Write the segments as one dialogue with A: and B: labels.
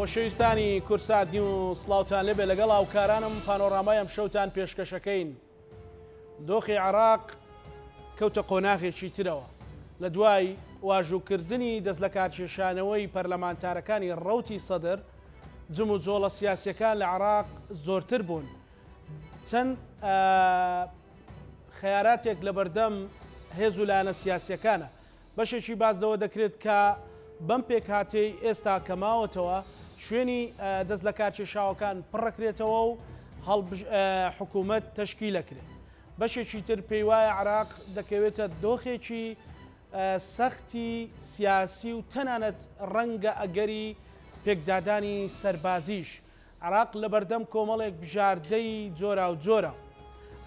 A: خۆشەویستانی کوردسات نیوز سڵاوتان لێبێ لەگەڵ هاوکارانم پانۆرامای ئەم شەوتان پێشکەشەکەین دۆخی عێراق کەوتە قۆناغێکی ترەوە لە دوای واژووکردنی دەست لەکارکێشانەوەی پەرلەمانتارەکانی ڕەوتی سەدر جموجۆڵە سیاسیەکان لە عێراق زۆرتر بوون چەند خەیاراتێک لەبەردەم هێز و لایەنە سیاسیەکانە بەشێکی باس لەوە دەکرێت کە بەم پێکهاتەی ئێستا کە ماوەتەوە شوێنی دەست لەکارکێشاوەکان پڕەکرێتەوە و حکوومەت تەشکیلەکرێت. بەشێکی تر پێیوایە عێراق دەکەوێتە دۆخێکی سەختی سیاسی و تەنانەت ڕەنگە ئەگەری پێکدادانی سەربازیش عێراق لەبەردەم کۆمەڵێک بژاردەی جۆراوجۆرە.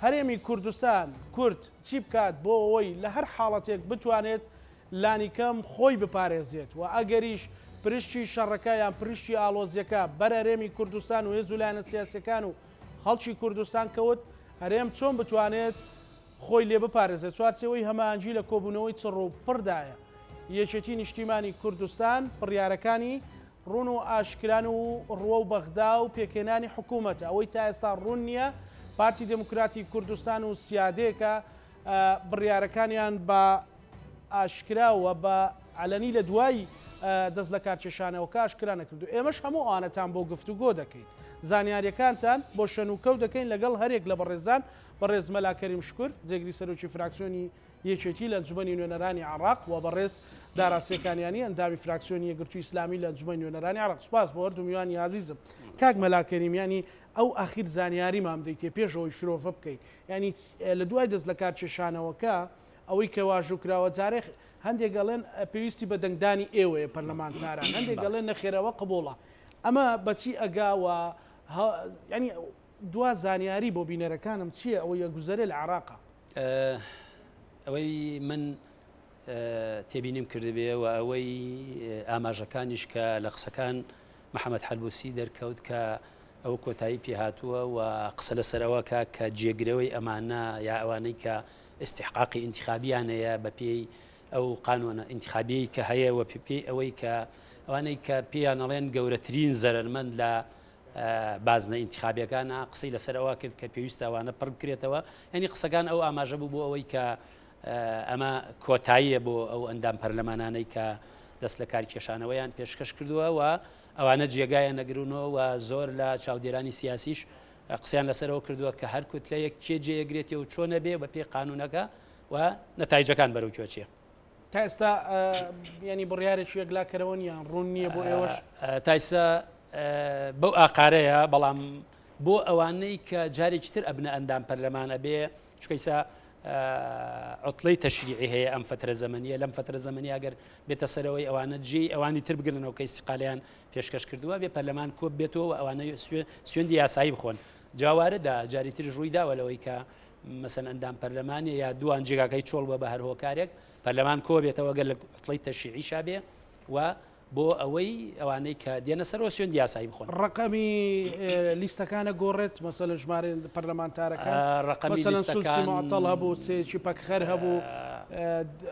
A: هەرێمی کوردستان، کورد چی بکات بۆ ئەوەی لە هەر حاڵەتێک بتوانێت لانیکەم خۆی بپارێزێت و ئەگەریش پرشکی شەڕەکە یان پرشکی ئاڵۆزیەکە بەر هەرێمی کوردستان و هێز و لایەنە سیاسیەکان و خەڵکی کوردستان کەوت، هەرێم چۆن بتوانێت خۆی لێ بپارێزێت؟ چوارچێوەی هەماهەنگی لە کۆبوونەوەی چڕ و پڕدایە. یەکێتی نیشتیمانی کوردستان بڕیارەکانی ڕوون و ئاشکران و ڕووەو بەغدا و پێکهێنانی حکوومەتە. ئەوەی تا ئێستا ڕوون نییە، پارتی دێموکراتی کوردستان و سیادێکە بڕیارەکانیان بە ئاشکرا و بە عەلەنی لە دوای دەست لەکارکێشانەوەکە ئاشکرا نەکردو. ئێمەش هەموو ئەوانەتان بۆ گفتوگۆ دەکەین. زانیارییەکانتان بۆ شەنوکەو دەکەین لەگەڵ هەریەک لە بەڕێزان، بەڕێز مەلا کەریم شوکر، جێگری سەرۆکی فراکسیۆنی یەکێتی لە ئەنجومەنی نوێنەرانی عێراق و بەڕێز دارا سێکانیانی ئەندامی فراکسیۆنی یەکگرتووی ئیسلامی لە ئەنجومەنی نوێنەرانی عێراق. سوپاس بۆ هەردوو میوانی ئازیزم. کاک مەلا کەریم یانی ئەو ئاخیر زانیاریمان بدەیتێ پێش ئەوەی شرۆڤە بکەین یانی لە دوای دەست لەکار کێشانەوەکە ئەوەی کە واژوو کراوە جارێ هەندێک ئەڵێن پێویستی بە دەنگدانی ئێوەیە پەرلەمانتاران هەندێک ئەڵێن نەخێرەوە قبوڵە ئەمە بەچی ئەگا و ینی دوا زانیاری بۆ بینەرەکانم چییە ئەوەی ئەگوزەرێ لە عێراقا؟
B: ئەوەی من تێبینیم کردبێ و ئەوەی ئاماژەکانیش کە لە قسەکان محەممەد حەلبوسی دەرکەوت کە ئەو کۆتایی پێهاتووە و قسە لەسەرەوە کە کە جێگرەوەی ئەمانە یا ئەوانەی کە ئیستحقاقی ئینتخابیان هەیە بە پێی ئەو قانونە ئینتخابیەی کە هەیە و پێی ئەوەی کە ئەوانەی کە پێیان ئەڵێن گەورەترین زەرەرمەند لە بازنە ئینتخابیەکانە قسەی لەسەر ئەوە کرد کە پێویستە ئەوانە پڕ بکرێتەوە یعنی قسەکان ئەو ئاماژە بوو بۆ ئەوەی کە ئەمە کۆتاییە بۆ ئەو ئەندام پەرلەمانانەی کە دەست لە کارکێشانەوەیان پێشکەش کردووە و ئەوانە جێگایان نەگرونەوە و زۆر لە چاودێرانی سیاسیش قسەیان لەسەرەوە کردووە کە هەر کوتلەیەک کێ جێگرێتێ و چۆنە بێ بە پێی قانونەکە و نەتایجەکان بەرەو کوێ چێ.
A: تا ئێستا ینی بڕیارێکی یەکلاکەرەوە نییە ڕوون نییە بۆ ئێوەش؟
B: تا ئێستا بەو ئاقارەیە بەڵام بۆ ئەوانەی کە جارێکی تر ئەبنە ئەندام پەرلەمان ئەبێ چکەیسا عوتڵەی تەشریعی هەیە ئەم فترە زەمەنیە لەم فترە زەمەنی ئەگەر بێتە سەرەوەی ئەوانە جێی ئەوانی تر بگرنەوە کە ئیستیقالیان پێشکەش کردووە بێ پەرلەمان کۆ بێتەوە و ئەوانە سوێندی یاسایی بخۆن جاوارەدا جاری تریش ڕووی داوە لەوەی کە مەسەن ئەندام پەرلەمانی یا دوان جێگاکەی چۆڵ بە بە هەر هۆکارێک پەرلەمان کۆ بێتەوە گەر لە عوتڵەی تەشریعیشا بێ و بۆ ئەوەی ئەوانەی کە دێنە سەرەوە سوێندی یاسایی بخۆن.
A: ڕەقەمی لیستەکان ئەگۆڕێت مەسەلەن ژمارەی پەرلەمانتارەکان
B: ڕەقەمی
A: مەسەلەن سولسی
B: لیستەکان
A: معەتەڵ هەبوو سێیەکی پەکخەر هەبوو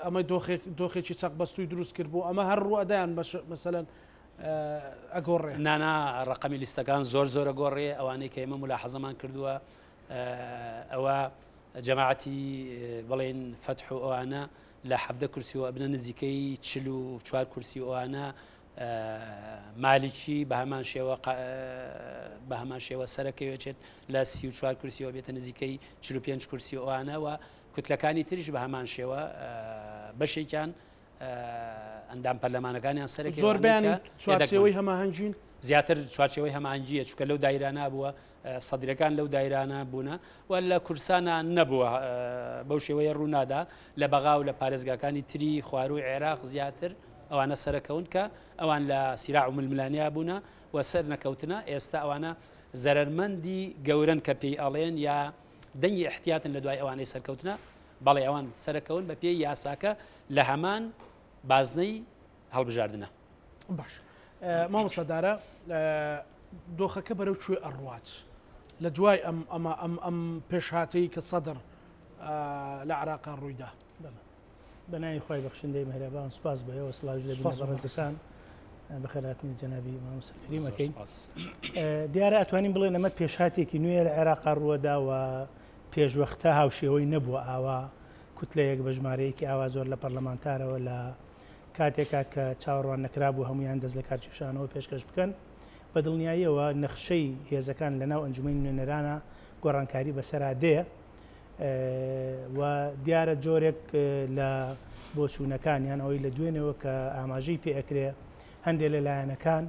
A: ئەمە دۆخێک دۆخێکی چەقبەستووی دروست کردبوو ئەمە هەر ڕووئەدایان مەسەلەن ئەگۆڕێ؟
B: نانا ڕەقەمی لیستەکان زۆر زۆر ئەگۆڕێ ئەوانەی کە ئێمە مولاحەزەمان کردووە ئەوە جەماعەتی بڵێن فەتح و ئەوانە لە 17 کورسی و ئەبنە نزیکەی 44 کورسی و ئەوانە مالیکی بە هەمان شێوە بە هەمان شێوە سەرەکەوێچێت لە 34 کورسیەوە بێتە نزیکەی 45 کورسی و ئەوانە و کوتلەکانی تریش بە هەمان شێوە بەشێکیان ئەندام پەرلەمانەکانیان سەرەکی
A: زۆربیان چوارچێوەی هەماهەنگین
B: زیاتر چوارچێوەی هەماهەنگیە چونکە لەو دایرانە بووە سەدرەکان لەو دایرانە بوونە و لە کوردستانە نەبووە بەو شێوەیە ڕوونادا لە بەغا و لە پارێزگاکانی تری خواروی عێراق زیاتر ئەوانە سەرەکەون کە ئەوان لە سیراع و ململانیا بوونە و سەر نەکەوتنە ئێستا ئەوانە زەرەرمەندی گەورن کە پێی ئەڵێن یا دەنگی احتیاتن لە دوای ئەوانەی سەرکەوتنە بەڵێ ئەوان سەرەکەون بە پێی یاساکە لە هەمان بازنەی هەڵبژاردنە.
A: باش مامۆستا دارا دۆخەکە بەرەو کوێ ئەڕوات لە دوای ئەم ئەمە ئەم ئەم پێشهاتەی کە سەدر لە عراقا ڕوویدا؟
C: بە ناوی خوای بەخشندەی مهرەبان سوپاس بۆ ئێوە سڵاویش لە بینەرە بەڕێزەکان. بەخێرهاتنی جەنابی مامۆستا کەریم ئەکەین. دیارە ئەتوانین بڵێن ئەمە پێشهاتێکی نوێیە لە عێراقا ڕووەدا و پێشوەختە هاوشێوەی نەبووە ئاوا کوتلەیەک بە ژمارەیەکی ئاوا زۆر لە پەرلەمانتارەوە لە کاتێکا کە چاوەڕوان نەکرابوو هەمویان دەست لە کارکێشانەوە پێشکەش بکەن. بە دڵنیاییەوە نەخشەی هێزەکان لە ناو ئەنجومەنی نوێنەرانە گۆڕانکاری بەسەرا دێ و دیارە جۆرێک لە بۆچوونەکان یان ئەوەی لە دوێنێوە کە ئاماژەی پێ ئەکرێ هەندێک لە لایەنەکان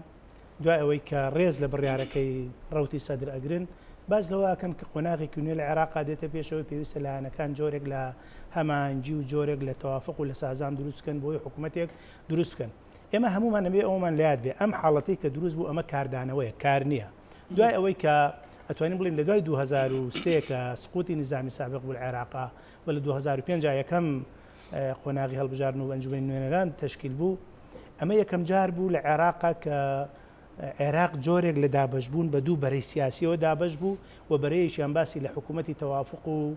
C: دوای ئەوەی کە ڕێز لە بڕیارەکەی ڕەوتی سەدر ئەگرن باس لەوە ئەکەن کە قۆناغێکی نوێ لە عێراقا دێتە پێشەوەی پێویستە لایەنەکان جۆرێک لە هەماهەنگی و جۆرێک لە تەوافق و لە سازان دروست بکەن بۆی حکوومەتێک دروست بکەن. ئێمە هەمومان ئەبێ ئەومان لە یاد بێ ئەم حاڵەتەی کە دروست بوو ئەمە کاردانەوەیە کار نییە دوای ئەوەی کە ئەتوانین بڵێین لە دوای 2003 کە سقوتی نظامی سابق بوو لە عێراقا و لە 2005 یەکەم قۆناغی هەڵبژاردن و ئەنجومەنی نوێنەران تەشکیل بوو ئەمە یەکەم جار بوو لە عێراقا کە عێراق جۆرێک لە دابەشبوون بە دوو بەرەی سیاسیەوە دابەش بوو و بەرەیەکیان باسی لە حکوومەتی تەوافق و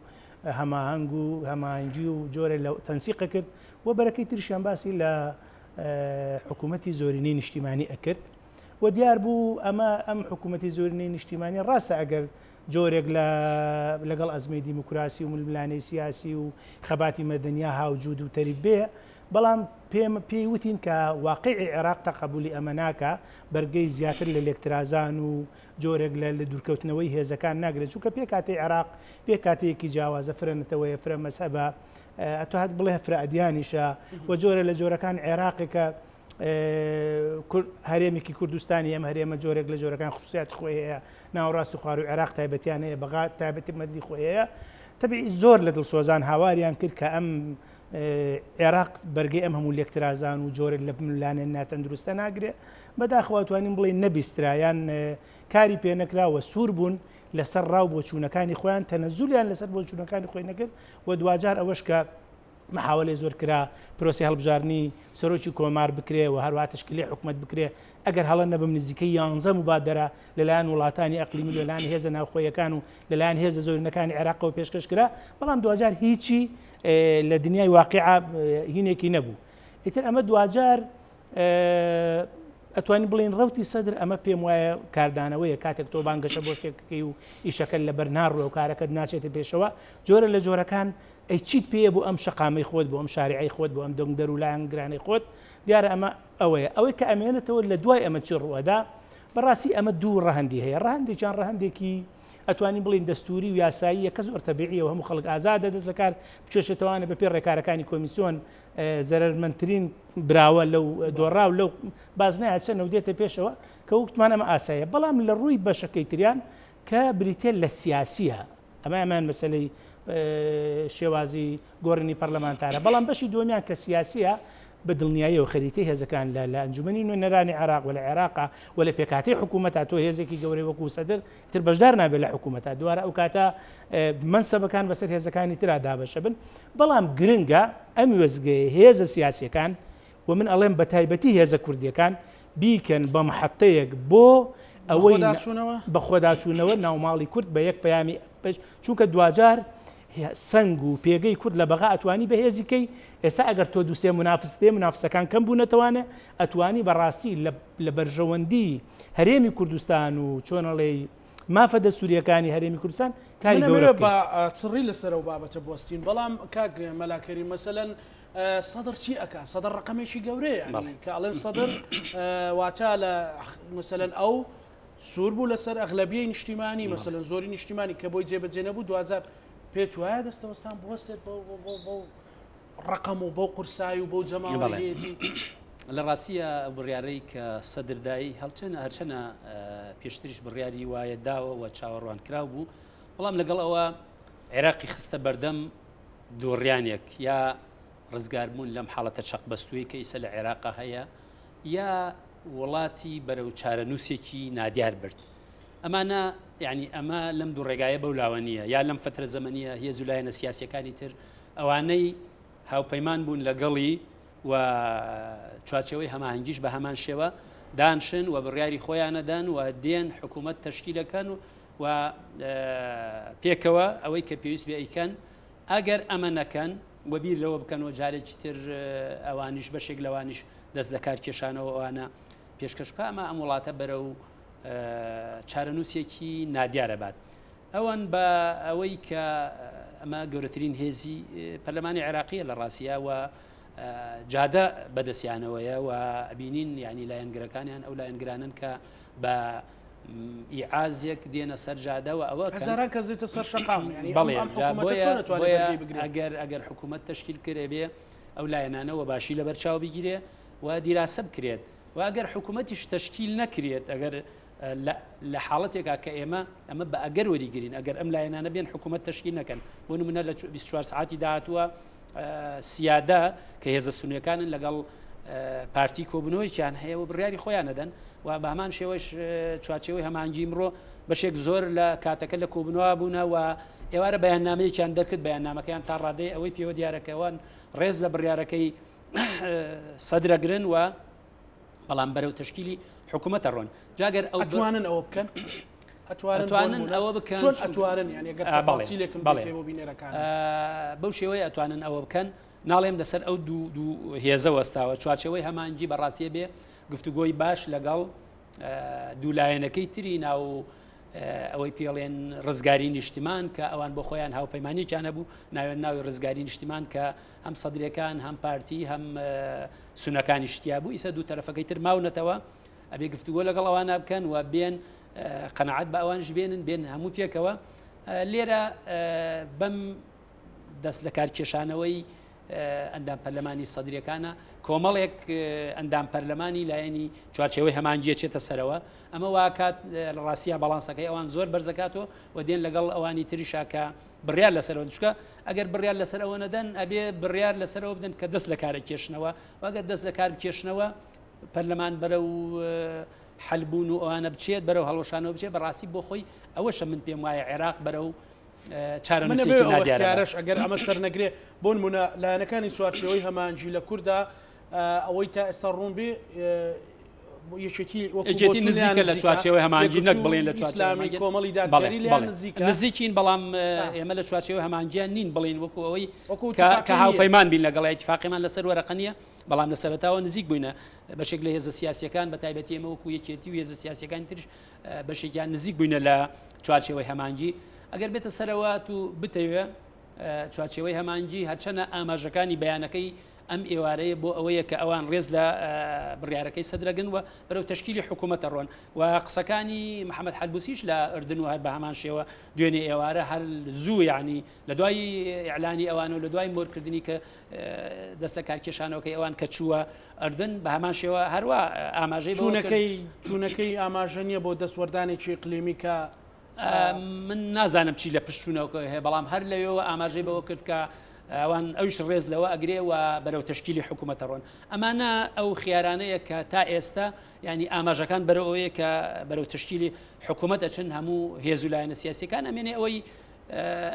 C: هەماهەنگ و هەماهەنگی و جۆرێک لە تەنسیقە کرد و بەرەکەی تریشیان باسی لە حکوومەتی زۆرینەی نیشتیمانی ئەکرد و دیار بوو ئەمە ئەم حکوومەتی زۆرینەی نیشتیمانی ڕاستە ئەگەر جۆرێک لە لەگەڵ ئەزمەی دیموکراسی و ململانێی سیاسی و خەباتی مەدەنیا هاوجود و تەریب بێ بەڵام پێم پێی وتین کە واقعی عێراق تەقەبولی ئەمە ناکا بەرگەی زیاتر لە لێکترازان و جۆرێک لە لە دوورکەوتنەوەی هێزەکان ناگرێت چونکە پێکهاتەی عێراق پێکهاتەیەکی جیاوازە فرە نەتەوەیە فرە مەزهەبە ئەتۆ هەت بڵێ فرە ئەدیانیشە و جۆرە لە جۆرەکان عێراقێکە هەرێمێکی کوردستانی ئەم هەرێمە جۆرێک لە جۆرەکان خصوصیات خۆی هەیە ناوەڕاست و خواروی عێراق تایبەتیان هەیە بەغا تایبەتی مەدی خۆی هەیە تەبیعی زۆر لە دڵسۆزان هاواریان کرد کە ئەم عێراق بەرگەی ئەم هەموو لێکترازان و جۆرێک لە ململانێ ناتەندروستە ناگرێ بەداخەوە توانین بڵێ نەبیسترا یان کاری پێ نەکرا و سوور بوون لەسەر ڕاو بۆچوونەکانی خۆیان تەنەزولیان لەسەر بۆچوونەکانی خۆی نەکرد و دواجار ئەوەش کە محاوەلەی زۆر کرا پرۆسەی هەڵبژاردنی سەرۆکی کۆمار بکرێ و هەروەها تەشکیلی حکومەت بکرێ، ئەگەر هەڵە نەبم نزیکەی یانزە موبادەرە لەلایەن وڵاتانی ئەقلیمی و لەلایەن هێزە ناوخۆییەکان و لەلایەن هێزە زۆرینەکانی عێراقەوە پێشکەش کرا، بەڵام دواجار هیچی لە دنیای واقیع هینێکی نەبوو. ئیتر ئەمە دواجار ئەتوانین بڵێین ڕەوتی سەدر ئەمە پێم وایە کاردانەوەیە کاتێک تۆ بانگەشە بۆ شتێک بکەی و ئیشەکەت لەبەر ناڕوێ و کارەکەت ناچێتە پێشەوە جۆرە لە جۆرەکان ئەی چیت پێیە بۆ ئەم شەقامەی خۆت، بۆ ئەم شاریعەی خۆت، بۆ ئەم دەنگدەر و لایەنگرانەی خۆت؟ دیارە ئەمە ئەوەیە. ئەوەی کە ئەمێنێتەوە لە دوای ئەمە چی ڕووئەدا؟ بەڕاستی ئەمە دوو ڕەهەندی هەیە. ڕەهەندێکیان ڕەهەندێکی ئەتوانین بڵێین دەستووری و یاساییە کە زۆر تەبیعیە و هەموو خەڵک ئازادە دەست لە کار بکێشێتەوانە بەپێی ڕێکارەکانی کۆمیسیۆن زەرەرمەندترین براوە لەو دۆڕاو لەو بازنەیە چەنە و دێتە پێشەوە کە وتمان ئەمە ئاساییە. بەڵام لە ڕووی بەشەکەی تریان کە بریتیە لە سیاسیە، ئەمە ئەمان مەسەلەی شێوازی گۆڕینی پەرلەمانتارە، بەڵام بەشی دووەمیان کە سیاسیە بە دڵنیاییەوە خەریتەی هێزەکان لە لە ئەنجومەنی نوێنەرانی عێراق و لە عێراقا و لە پێکهاتەی حکوومەتا تۆ هێزێکی گەورەی وەکوو سەدر تر بەشدار نابێت لە حکوومەتا دوارە ئەو کاتە مەنسەبەکان بەسەر هێزەکانی ترا دابەشە بن بەڵام گرنگە ئەم وێزگەیە هێزە سیاسیەکان و من ئەڵێم بە تایبەتی هێزە کوردیەکان بیکەن بە محەتەیەک بۆ ئەوەی بەخۆداچوونەوە ناوماڵی کورد بە یەک پەیامی پێش چونکە دواجار سەنگ و پێگەی کورد لە بەغا ئەتوانی بەهێزی کەی ئێستا ئەگەر تۆ دوسێ منافستێ منافسەکان کەم بوونەتەوانە ئەتوانی بەڕاستی لە بەرژەوەندی هەرێمی کوردستان و چۆنەڵێی مافە دەستوریەکانی هەرێمی کوردستان کاری گەورە
A: بە چڕی لەسەر ئەو بابەتە بوەستین بەڵام کاک مەلا کەریم مەسەلەن سەدر چی ئەکا سەدر ڕقەمێکی گەورەیە کە ئەڵێن سەدر واتە لە مەسەلەن ئەو سوور بوو لەسەر ئەغلبیەی نیشتیمانی مەسەلەن زۆری نیشتیمانی کە بۆی جێبەجێ نەبوو دوجار پێت وایە دەستەوەستان بوەستێت بۆ ڕقم و بۆ قورسایی و بۆ جەماوەریەتی
B: لە ڕاستیە بڕیارەی کە سەدردایی هەڵچەنە هەرچەنە پێشتریش بڕیاری وایە داوە و چاوەڕوان کراو بوو بەڵام لەگەڵ ئەوە عێراقی خستە بەردەم دووڕیانێک یا ڕزگاربوون لەم حاڵەتە چەقبەستووی کە ئیسە لە عێراقا هەیە یا وڵاتی بەرەو چارەنووسێکی نادیار برد. ئەمانە یعنی ئەمە لەم دوو ڕێگایە بەو لاوە نییە یا لەم فترە زەمەنیە هێز و لایەنە سیاسیەکانی تر ئەوانەی هاوپەیمان بوون لەگەڵی و چوارچێوەی هەماهەنگیش بە هەمان شێوە دانشن و بڕیاری خۆیانەدەن و دێن حکوومەت تەشکیلەکەن و و پێکەوە ئەوەی کە پێویست بێ ئەیکەن ئەگەر ئەمە نەکەن و بیر لەوە بکەنەوە جارێکی تر ئەوانیش بەشێک لەوانیش دەست لە کار کێشانەوە ئەوانە. پێشکەش بکە ئەمە ئەم وڵاتە بەرەو چارەنووسێکی نادیارە بات. ئەوان بە ئەوەی کە ئەمە گەورەترین هێزی پەرلەمانی عێراقیە لە ڕاستە و جادە بەدەستیانەوەیە و ئەبینین ینی لایەنگرەکانیان ئەو لایەنگرانن کە بە ئیعازێک دێنە سەر جادە و ئەوە
A: هەزاران کەس دێتە سەر شەقام
B: بەڵێ ئەگەر ئەگەر حکوومەت تەشکیل کرێ بێ ئەو لایەنانەوە باشی لەبەر چاو بگیرێ و دیراسە بکرێت و ئەگەر حکوومەتیش تەشکیل نەکرێت ئەگەر لە حاڵەتێکا کە ئێمە ئەمە بە ئەگەر وەریگرین ئەگەر ئەم لایەنانە بێن حکوومەت تەشکیل نەکەن بۆ نمونە لە 24 سعاتی داهاتووە سیادە کە هێزە سونیەکانن لەگەڵ پارتی کۆبوونەوەیان هەیە و بڕیاری خۆیان نەدەن و بە هەمان شێوەش چوارچێوەی هەمانگی ئمڕۆ بەشێک زۆر لە کاتەکە لە کۆبوونەوە بوونە و ئێوارە بەیاننامەیەکیان دەرکرد بەیاننامەکەیان تا ڕادەی ئەوەی پێوە دیارەکەوان ڕێز لە بڕیارەکەی سەدرەگرن و بەڵام بەرەو تەشکیلی حکوومەتە ڕۆن جاگەر
A: ئەو ئەتوانن ئەوە بکەن
B: ئەتوانن ئەوە بکەن
A: چۆن ئەتوانن یعنی ئەگەر تەفاسیلێکم
B: بەڵێ
A: بۆ بینەرەکان
B: بەو شێوەیە ئەتوانن ئەوە بکەن ناڵێم لەسەر ئەو دوو دوو هێزە وەستاوە چوارچێوەی هەمانگی بەڕاستیە بێ گفتوگۆی باش لەگەڵ دوو لایەنەکەی تری ناو ئەوەی پێڵێن ڕزگاری نیشتیمان کە ئەوان بۆ خۆیان هاوپەیمانێکیان هەبوو ناوێن ناوی ڕزگاری نیشتیمان کە هەم سەدرەکان هەم پارتی هەم سونەکانی شتیا بوو ئیسە دوو تەرەفەکەی تر ماونەتەوە ئەبێ گفتوگۆ لەگەڵ ئەوانە بکەن و بێن قەنەعەت بە ئەوانش بێنن بێن هەموو پێکەوە لێرە بەم دەست لە کارکێشانەوەی ئەندام پەرلەمانی سەدرەکانە کۆمەڵێک ئەندام پەرلەمانی لایەنی چوارچێوەی هەمانگیە چێتە سەرەوە ئەمە واکات لە ڕاستە باڵانسەکەی ئەوان زۆر بەرزەکاتەوە و دێن لەگەڵ ئەوانی تریشا کە بڕیار لەسەرەوە چکە ئەگەر بڕیار لەسەر ئەوە نەدەن ئەبێ بڕیار لەسەرەوە بدەن کە دەست لە کارە کێشنەوە وەگەر دەست لە کار بکێشنەوە پەرلەمان بەرەو حەلبوون و ئەوانە بچێت بەرەو هەڵوەشانەوە بچێت بەڕاستی بۆ خۆی ئەوەشە من پێم وایە عێراق بەرەو چارەنووسێکی نادیارە.
A: ئەگەر ئەمە سەر نەگرێ بۆ نمونە لایەنەکانی چوارچێوەی هەمانگی لە کووردا ئەوەی تا ئێستا ڕوون بێ یەکێتی
B: یەکێتی نزیکە لە چوارچێوەی هەمانگی نەک بڵێن لە چوارچێوەی
A: کۆمەڵی دادگەری لێیان نزیکە
B: نزیکین بەڵام ئێمە لە چوارچێوەی هەمانگیان نین بڵێن وەکو ئەوەی کە هاوپەیمان بین لەگەڵ ئیتفاقیمان لەسەر وەرەقە نییە بەڵام لە سەرەتاوە نزیک بووینە بەشێک لە هێزە سیاسیەکان بە تایبەتی ئێمە وەکو یەکێتی و هێزە سیاسیەکانی تریش بەشێکیان نزیک بووینە لە چوارچێوەی هەمانگی ئەگەر بێتە سەرەوە تو بتەوێ چوارچێوەی هەمانگی هەرچەنە ئاماژەکانی بەیانەکەی ئەم ئێوارەیە بۆ ئەوەیە کە ئەوان ڕێز لە بڕیارەکەی سەدرەگن و بەرەو تەشکیلی حکوومەتە ڕۆن و قسەکانی محەممەد حەلبوسیش لە ئەردن و هەر بە هەمان شێوە دوێنێ ئێوارە هەر زوو یعنی لە دوای ئیعلانی ئەوان و لە دوای مۆرکردنی کە دەست لە کارکێشانەوەکەی ئەوان کە چووە ئەردن بە هەمان شێوە هەروە ئاماژەی
A: چوونەکەی چوونەکەی ئاماژە نییە بۆ دەستوەردانێکی ئیقلیمی کە
B: من نازانم چی لە پشت چوونەوەکە هەیە بەڵام هەر لەوێەوە ئاماژەی بەوە کرد کە ئەوان ئەوش ڕێز لەوە ئەگرێ و بەرەو تەشکیلی حکوومەتە ڕۆن ئەمانە ئەو خیارانەیە کە تا ئێستا ینی ئاماژەکان بەرەو ئەوەیە کە بەرەو تەشکیلی حکوومەت ئەچن هەموو هێز و لایەنە سیاسەکان ئەمێنێ ئەوەی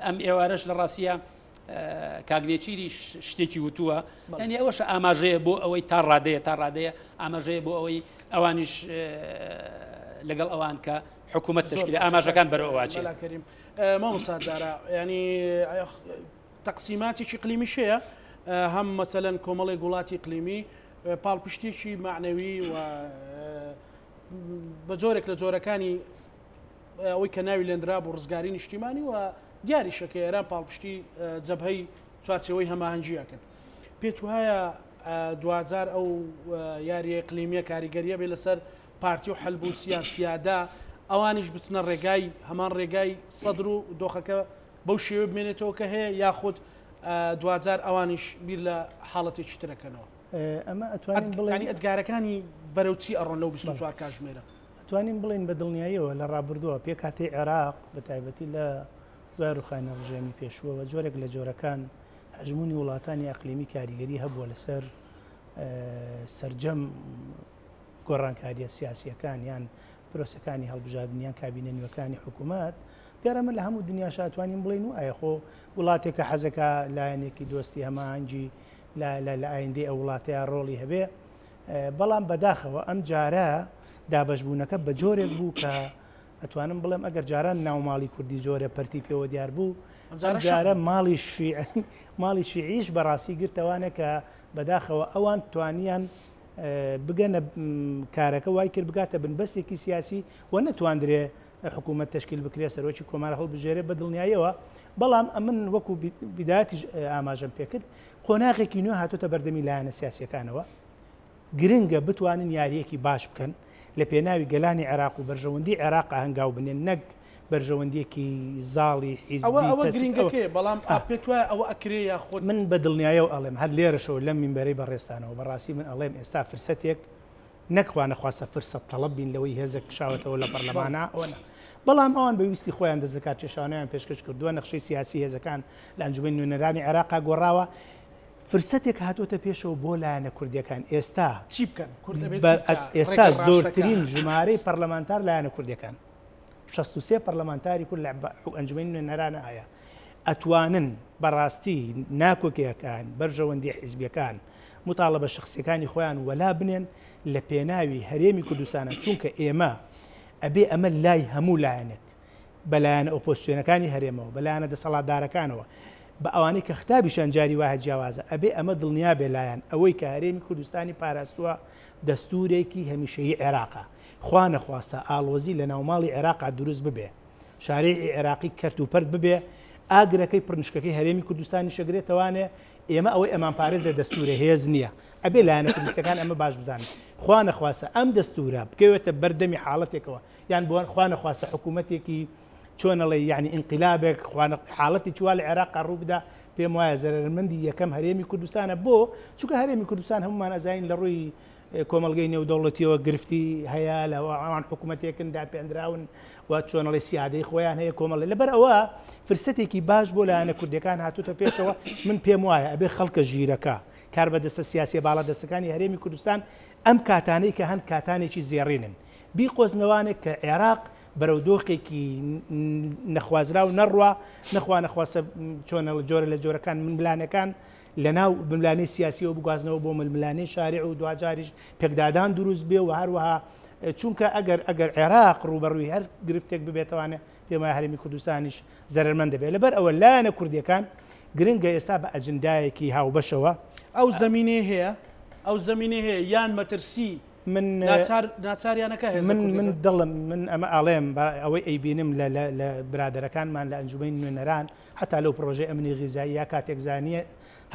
B: ئەم ئێوارەش لە ڕاستە کاک نێچیریش شتێکی وتووە یعنی ئەوەش ئاماژەیە بۆ ئەوەی تا ڕادەیە تا ڕادەیە ئاماژەیە بۆ ئەوەی ئەوانیش لەگەڵ ئەوان کە حکوومەت تشکیل ئاماژەکان بەرەو ئەوە
A: کەریم مامۆستا دارا ینی تەقسیماتێکی قلیمیش هەیە هەم مەسەلەن کۆمەڵێک وڵاتی قلیمی پاڵپشتێکی معنەوی و بە جۆرێک لە جۆرەکانی ئەوەی کە ناوی لێنرابوو ڕزگاری نیشتیمانی و دیاریشە کە ئێران پاڵپشتی جەبهەی چوارچێوەی هەماهەنگی ئەکرد. پێت وایە دواجار ئەو یاریە ئیقلیمیە کاریگەریە بێ لەسەر پارتی و حەلبوسیە سیادە ئەوانیش بچنە ڕێگای هەمان ڕێگای سەدر و دۆخەکە بەو شێوە بمێنێتەوە کە هەیە یاخود دواجار ئەوانیش بیر لە حاڵەتێکی ترەکەنەوە؟
C: ئەمە ئەتوانین
A: بڵێین ئەدگارەکانی بەرەو چی ئەڕۆن لەو 24 کاژمێرە؟
C: ئەتوانین بڵێین بە دڵنیاییەوە لە ڕابردووە پێکهاتەی عێراق بە تایبەتی لە دوای ڕووخانی ڕژێمی پێشووەوە جۆرێک لە جۆرەکان هەژموونی وڵاتانی ئەقلیمی کاریگەری هەبووە لەسەر سەرجەم گۆڕانکاریە سیاسیەکان یان پرۆسەکانی هەڵبژاردن یان کابینە نوێکانی حکوومەت دیارە من لە هەموو دنیاش ئەتوانین بڵێین و ئایا خۆ وڵاتێکە حەزەکە لایەنێکی دۆستی هەماهەنگی لە ئایندەی ئەو وڵاتەیە ڕۆڵی هەبێ بەڵام بەداخەوە ئەم جارە دابەشبوونەکە بە جۆرێک بوو کە ئەتوانم بڵێم ئەگەر جاران ناوماڵی کوردی جۆرە پەرتی پێوە دیار بوو ئەم جارە ماڵی شیعی ماڵی شیعیش بەڕاستی گرتەوانە کە بەداخەوە ئەوان توانیان بگەنە کارەکە وای کرد بگاتە بنبەستێکی سیاسی و نەتواندرێ حکوومەت تەشکیل بکرێ سەرۆکی کۆمار هەڵبژێرێ بە دڵنیاییەوە بەڵام ئەمن وەکو بیدایەتیش ئاماژەم پێکرد قۆناغێکی نوێ هاتۆتە بەردەمی لایەنە سیاسیەکانەوە گرنگە بتوانن یارییەکی باش بکەن لە پێناوی گەلانی عێراق و بەرژەوەندی عێراق هەنگاو بنێن نەک بەرژەوەندیەکی زاڵی حیزبی
A: ئەوە ئەوە
C: تەسک ئەوە
A: گرنگەکەیە بەڵام
C: ئا.
A: پێت وایە ئەوە ئەکرێ یاخود؟
C: من بە دڵنیایەوە ئەڵێم هەر لێرەشەوە لەم مینبەرەی بەڕێزتانەوە بەڕاستی من ئەڵێم ئێستا فرسەتێک نەک خوا نەخواستە فرسەت تەڵەب بین لەوەی هێزێک کشاوەتەوە لە پەرلەمانا ئەوە نا بەڵام ئەوان بە ویستی خۆیان دەست لەکارکێشانەوەیان پێشکەش کردووە نەخشەی سیاسی هێزەکان لە ئەنجومەنی نوێنەرانی عێراقا گۆڕاوە فرسەتێک هاتۆتە پێشەوە بۆ لایەنە کوردیەکان ئێستا
A: چی بکەن کورد ئەبێت
C: بە
A: چی بکا؟
C: ئێستا
A: ڕێگە ڕاستەکە.
C: زۆرترین ژمارەی پەرلەمانتار لایەنە کوردیەکان 63 پەرلەمانتاری کورد لە ئەنجومەنی نوێنەرانە هەیە ئەتوانن بەڕاستی ناکۆکیەکان بەرژەوەندی حیزبیەکان متاڵەبە شخصیەکانی خۆیان وەلا بنێن لە پێناوی هەرێمی کوردستانە چونکە ئێمە ئەبێ ئەمە لای هەموو لایەنێک بە لایەنە ئۆپۆزسیۆنەکانی هەرێمەوە، بە لایەنە دەسەڵاتدارەکانەوە، بە ئەوانەی کە ختابیشیان جاری وایە جیاوازە، ئەبێ ئەمە دڵنیا بێ لایان ئەوەی کە هەرێمی کوردستانی پاراستووە دەستوورێکی هەمیشەیی عێراقە، خوا نەخواستە ئاڵۆزی لە ناوماڵی عێراقا دروست ببێ، شارێعی عێراقی کەرت و پەرت ببێ، ئاگرەکەی پڕنشکەکەی هەرێمی کوردستانیش ئەگرێتەوانێ، ئێمە ئەوەی ئەمانپارێزێ دەستوورە هێز نییە. ئەبێ لایەنە کوردستیەکان ئەمە باش بزانن. خوا نەخواستە ئەم دەستوورە بکەوێتە بەر دەمی حاڵەتێکەوە یان بۆ خوا نەخواستە حکوومەتێکی چۆن ئەڵێی یعنی ئینقلابێک خوا حاڵەتێکی وا لە عێراقا ڕوو بدا پێم وایە زەرەرمەندی یەکەم هەرێمی کوردستانە بۆ چونکە هەرێمی کوردستان هەمومان ئەزانین لە ڕووی کۆمەڵگەی نێودەوڵەتیەوە گرفتی هەیە لە ئەوان حکوومەتێکن داپێندراون و چۆنەڵی سیادەی خۆیان هەیە کۆمەڵی لەبەر ئەوە فرسەتێکی باش بۆ لایەنە کوردەکان هاتوتە پێشەوە من پێم وایە ئەبێ خەڵکە ژیرەکە کاربەدەستە سیاسیە باڵادەستەکانی هەرێمی کوردستان ئەم کاتانەی کە هەن کاتانێکی زێڕینن بیقۆزنەوانێک کە عێراق بەرەو دۆخێکی نەخوازراو نەڕوا، نەخوا نەخواستە چۆنە جۆرە لە جۆرەکان ململانێکان لەناو ململانێی سیاسیەوە بگوازنەوە بۆ ململانێی شارع و دواجاریش پێکدادان دروست بێ و هەروەها چونکە ئەگەر ئەگەر عێراق ڕووبەڕووی هەر گرفتێک ببێتەوانێ پێم وایە هەرێمی کوردستانیش زەرەرمەند دەبێت لەبەر ئەوە لایەنە کوردیەکان گرنگە ئێستا بە ئەجندایەکی هاوبەشەوە
A: ئەو زەمینەی هەیە ئەو زەمینەی هەیە یان مەترسی
C: من
A: ناچار ناچاریانەکە هێزە
C: من من
A: کوردیەکان.
C: دڵم من ئەمە ئەڵێم بە ئەوەی ئەیبینم لە لە لە برادەرەکانمان لە ئەنجومەنی نوێنەران حتا لەو پڕۆژەی ئەمنی غیزایی یا کاتێک زانیە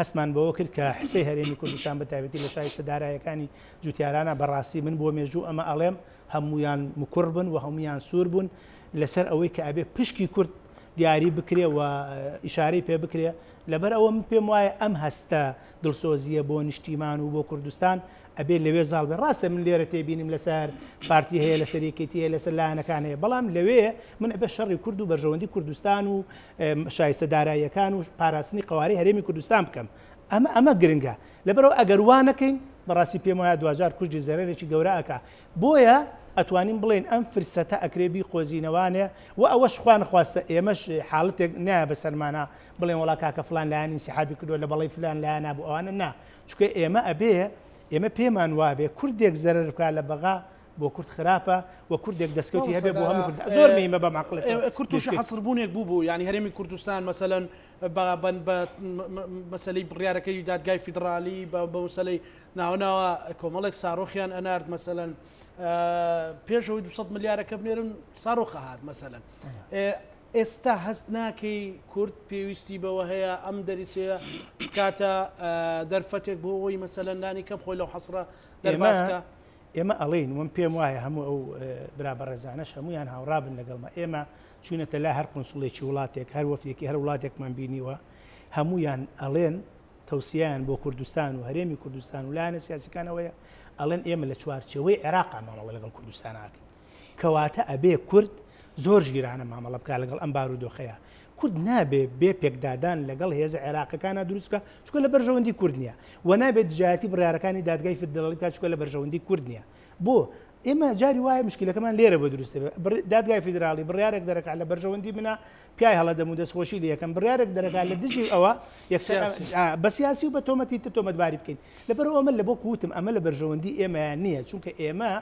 C: هەستمان بەوە کرد کە حسەی هەرێمی کوردستان بە تایبەتی لە شایستە دارایەکانی جوتیارانە بەڕاستی من بۆ مێژوو ئەمە ئەڵێم هەموویان مکوڕ بن و هەموویان سوور بوون لەسەر ئەوەی کە ئەبێ پشکی کورد دیاری بکرێ و ئیشارەی پێ بکرێ لەبەر ئەوە من پێم وایە ئەم هەستە دڵسۆزیە بۆ نیشتیمان و بۆ کوردستان ئەبێ لەوێ زاڵ بێ ڕاستە من لێرە تێبینیم لەسەر پارتی هەیە لەسەر یەکێتی هەیە لەسەر لایەنەکان هەیە بەڵام لەوێ من ئەبێ شەڕی کورد و بەرژەوەندی کوردستان و شایستە داراییەکان و پاراستنی قەوارەی هەرێمی کوردستان بکەم ئەمە ئەمە گرنگە لەبەرەوە ئەگەر وا نەکەین بەڕاستی پێم وایە دواجار کوردی زەرەرێکی گەورە ئەکا بۆیە ئەتوانین بڵێن ئەم فرسەتە ئەکرێ بیقۆزینەوانێ و ئەوەش خوا نەخواستە ئێمەش حاڵەتێک نایە بەسەرمانە بڵێن وەڵا کاکە فلان لایەن ئینسیحابی کردووە لە بەڵی فلان لایەنا بوو ئەوانە نا چونکە ئێمە ئەبێ ئێمە پێمان وابێ کوردێک زەرەر بکا لە بەغا بۆ کورد خراپە و کوردێک دەستکەوتی هەبێ بۆ هەموو کورد زۆر مهمە بەم عەقڵێتەوە
A: کورد تووشی حەسربوونێک بوو بوو یعنی هەرێمی کوردستان مەسەلەن بە مەسەلەی بڕیارەکەی دادگای فیدرالی بە مەسەلەی ناوەناوە کۆمەڵێک سارۆخیان ئەنارد مەسەلەن پێشەوەی 200 ملیارەکە بنێرن سارۆخە هات مەسەلەن ئێستا هەست ناکەی کورد پێویستی بەوە هەیە ئەم دەریچەیە بکاتە دەرفەتێک بۆ ئەوەی مەسەلەن لانی کەم خۆی لەو حەسرە دەرباز بکا؟
C: ئێمە ئەڵێین وم پێم وایە هەموو ئەو برا بەڕێزانەش هەموویان هاوڕابن لەگەڵمە ئێمە چوونەتە لا هەر قونسڵێکی وڵاتێک هەر وەفدێکی هەر وڵاتێکمان بینیوە هەمویان ئەڵێن تەوسیان بۆ کوردستان و هەرێمی کوردستان و لایەنە سیاسەکان ئەوەیە ئەڵێن ئێمە لە چوارچێوەی عێراق مامەڵە لەگەڵ کوردستان ئاکەین کەواتە ئەبێ کورد زۆر ژیرانە مامەڵە بکات لەگەڵ ئەم بارودۆخەیا. کورد نابێ بێ پێکدادان لەگەڵ هێزە عێراقیەکانا دروست بکات چونکە لە بەرژەوەندی کورد نیە و نابێت دژایەتی بڕیارەکانی دادگای فیدراڵی بکات چونکە لە بەرژەوەندی کورد نیە. بۆ؟ ئێمە جاری وایە مشکلەکەمان لێرە بۆ دروست دەبێت. دادگای فیدراڵی بڕیارێک دەرەکات لە بەرژەوەندی منە پیای هەڵەدەم و دەستخۆشی لێ یەکەم بڕیارێک دەرەکات لە دژی ئەوە یەکسەر بە سیاسی و بە تۆمەتی تر تۆمەتباری بکەین. لەبەرئەوە من لە بۆ کوتم ئەمە لە بەرژەوەندی ئێمەیان نیە چونکە ئێمە.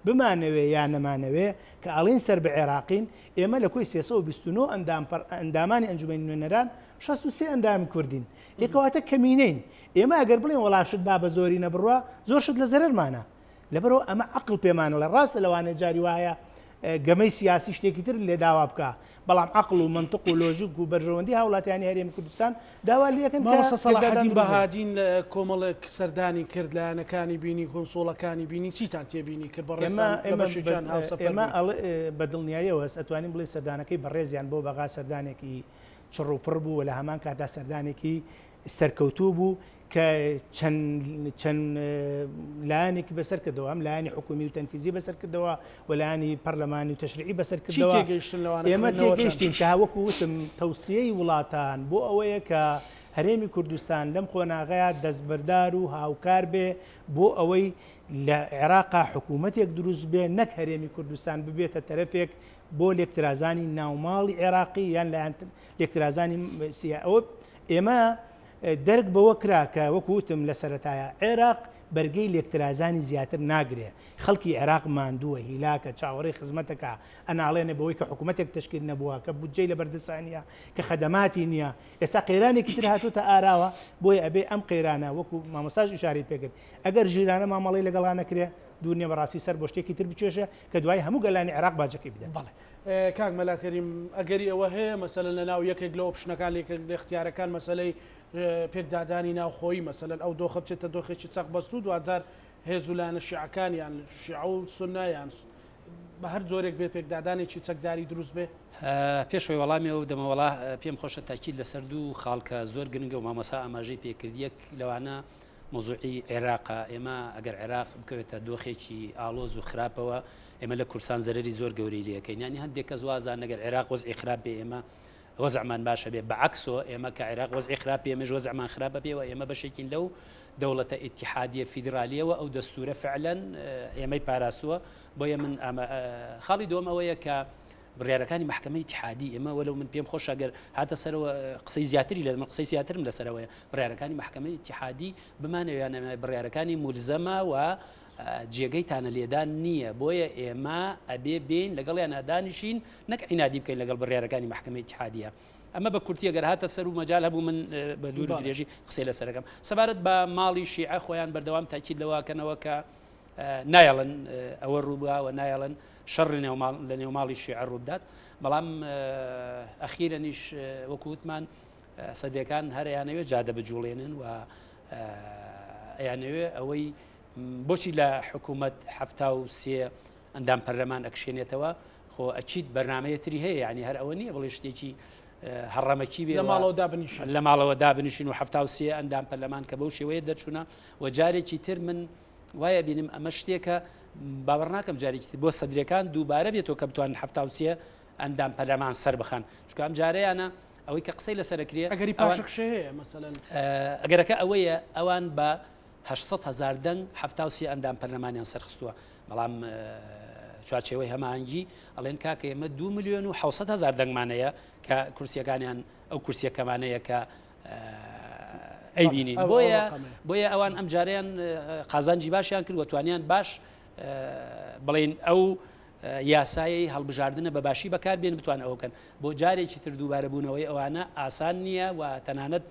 C: بمانەوێ یا نەمانەوێ کە ئەڵێین سەر بە عێراقین، ئێمە لە کۆی 329 ئەندام ئەندامانی ئەنجومەنی نوێنەران 63 ئەندامی کوردین. ئێ کەواتە کەمینەین. ئێمە ئەگەر بڵێین وەڵا شت با بە زۆرینە بڕوا، زۆر شت لە زەرەرمانە. لەبەرئەوە ئەمە عەقڵ پێمان ئەڵێ. ڕاستە لەوانەیە جاری وایە گەمەی سیاسی شتێکی تر لێ داوا بکا، بەڵام عەقڵ و مەنتق و لۆژیک و بەرژەوەندی هاوڵاتیانی هەرێمی کوردستان داوا لێکەن کە
A: مامۆستا
C: پێکدادان
A: سەڵاحەدین
C: دروست بێ.
A: بەهادین کۆمەڵێک سەردانی کرد، لایەنەکانی بینی، کونسوڵەکانی بینی، چیتان تێبینی کرد؟
C: ئێمە
A: بەڕێزتان لە
C: ئێمە
A: بەشێکیان هاوسەفەر
C: ئێمە
A: بووین.
C: ئەڵێ بە دڵنیاییەوە ئەتوانین بڵێین سەردانەکەی بەڕێزیان بۆ بەغا سەردانێکی چڕ و پڕ بوو و لە هەمان کاتدا سەردانێکی سەرکەوتوو بوو کە چەند چەند لایەنێکی بەسەر کردەوە هەم لایەنی حکومی و تەنفیزی بەسەر کردەوە و لایەنی پەرلەمانی و تەشریعی بەسەر
A: چی
C: کردەوە
A: تێگەیشتن لەوانە
C: ئێمە
A: خوێندنەوەتان؟
C: تێگەیشتین کە وەکو وتم تەوسیەی وڵاتان بۆ ئەوەیە کە هەرێمی کوردستان لەم قۆناغەیە دەستبەردار و هاوکار بێ بۆ ئەوەی لە عێراقا حکوومەتێک دروست بێ نەک هەرێمی کوردستان ببێتە تەرەفێک بۆ لێکترازانی ناوماڵی عێراقی یان لایەن لێکترازانی سیا ئەوە ئێمە دەرک بەوە کرا کە وەکو وتم لە سەرەتایا عێراق بەرگەی لێکترازانی زیاتر ناگرێ، خەڵکی عێراق ماندووە، هیلاکە، چاوەڕێی خزمەتەکە، ئەناڵێنێ بەوەی کە حکومەتێک تەشکیل نەبووە، کە بودجەی لەبەردەسا نییە، کە خەدەماتی نییە، ئێستا قەیرانێکی تر هاتۆتە ئاراوە، بۆیە ئەبێ ئەم قەیرانە وەکو مامۆستاش ئیشارەی پێکرد ئەگەر ژیرانە مامەڵەی لەگەڵا نەکرێ دوور نییە بەڕاستی سەر بۆ شتێکی تر بکێشێ کە دوایی هەموو گەلانی عێراق باجەکەی بدەن.
A: بەڵێ کاک مەلا کەریم ئەگەری ئەوە هەیە مەسەلەن لە ناو یەکێک لە option ەکان لە یەکێک لە ئیختیارەکان مەسەلەی پێکدادانی ناوخۆیی مەسەلەن ئەو دۆخە بچێتە دۆخێکی چەقبەستوو دواجار هێز و لایەنە شیعەکان یان شیعە و سوننە یان بە هەر جۆرێک بێت پێکدادانێکی چەکداری دروست بێ؟
B: پێش ئەوەی وەڵامی ئەو بدەمەوە وەڵا پێم خۆشە تاکید لەسەر دوو خاڵ کە زۆر گرنگە و مامۆسا ئاماژەی پێکرد یەک لەوانە مەوزوعی عێراقە، ئێمە ئەگەر عێراق بکەوێتە دۆخێکی ئاڵۆز و خراپەوە ئێمە لە کوردستان زەرەری زۆر گەورەی لێ ئەکەین، یانی هەندێک کەس وازان ئەگەر عێراق وەزعی خراپ بێ ئێمە وەزعمان باشە بێ، بەعەکسۆ ئێمە کە عێراق وەزعی خراپ بێ ئێمەش وەزعمان خراپە بێ و ئێمە بەشێکین لەو دەوڵەتە ئیتیحادیە فیدرالیەوە ئەو دەستورە فعلەن ئێمەی پاراستووە بۆیە من خاڵی دووەم ئەوەیە کە بڕیارەکانی مەحکەمەی ئیتیحادی ئێمە وەلو من پێم خۆشە گەر هاتە سەرەوە قسەی زیاتری لە من قسەی زیاترم لەسەرەوەیە بڕیارەکانی مەحکەمەی ئیتیحادی بمانەوێ یان نەمانەوێ بڕیارەکانی مولزەمە و جێگەی تانە لێدان نییە بۆیە ئێمە ئەبێ بێین لەگەڵیانە دانیشین نەک عینادی بکەین لەگەڵ بڕیارەکانی مەحکەمەی ئیتیحادیە ئەمە بە کورتی ئەگەر هاتە سەر و مەجال هەبوو من بە دوور و درێژی قسەی لەسەرەکەم سەبارەت بە ماڵی شیعە خۆیان بەردەوام تاکید لەوەکەنەوە کە نایەڵن ئەوە ڕووبا و نایەڵن شەڕ لە نێوماڵی شیعە ڕووبدات بەڵام ئەخیرەنیش وەکو وتمان سەدەکان هەر ئەیانەوێ جادە بجوڵێنن و ئەیانەوێ ئەوەی بۆچی لە حکوومەت 73 ئەندام پەرلەمان ئەکشێنێتەوە خۆ ئەچیت بەرنمەیە تری هەیە ینی هەر ئەوە نییە بڵێ شتێکی هەڕەمەکی بێ
A: لە ماڵەوە دابنیشن
B: لە ماڵەوە دابنیشن و 73 ئەندام پەرلەمان کە بەو شێوەیە دەرچوونە و جارێکی تر من وایە بینم ئەمە شتێکە باوەڕ ناکەم جارێکی تر بۆ سەدرەکان دووبارە بێتەوە کە بتوانن 73 ئەندام پەرلەمان سەر بخەن چونکە ئەم جارەیانە ئەوەی کە قسەی لەسەر کرێ
A: ئەگەری پاشەکشە هەیە مەسەلەن
B: ئەگەرەکە ئەوەیە ئەوان بە 800 هزار دەنگ 73 ئەندام پەرلەمانیان سەرخستووە بەڵام چوارچێوەی هەماهەنگی ئەڵێن کاکە ئێمە 2 میلیۆن و 600 هزار دەنگمانەیە کە کورسیەکانیان ئەو کورسیەکەمانەیە کە ئەیبینین بۆیە بۆیە ئەوان ئەم جاریان قازانجی باشیان کرد و توانیان باش بڵین ئەو یاسایەی هەڵبژاردنە بە باشی بەکار بێن بتوان ئەوە بکەن. بۆ جارێکی تر دووبارە بوونەوەی ئەوانە ئاسان نییە و تەنانەت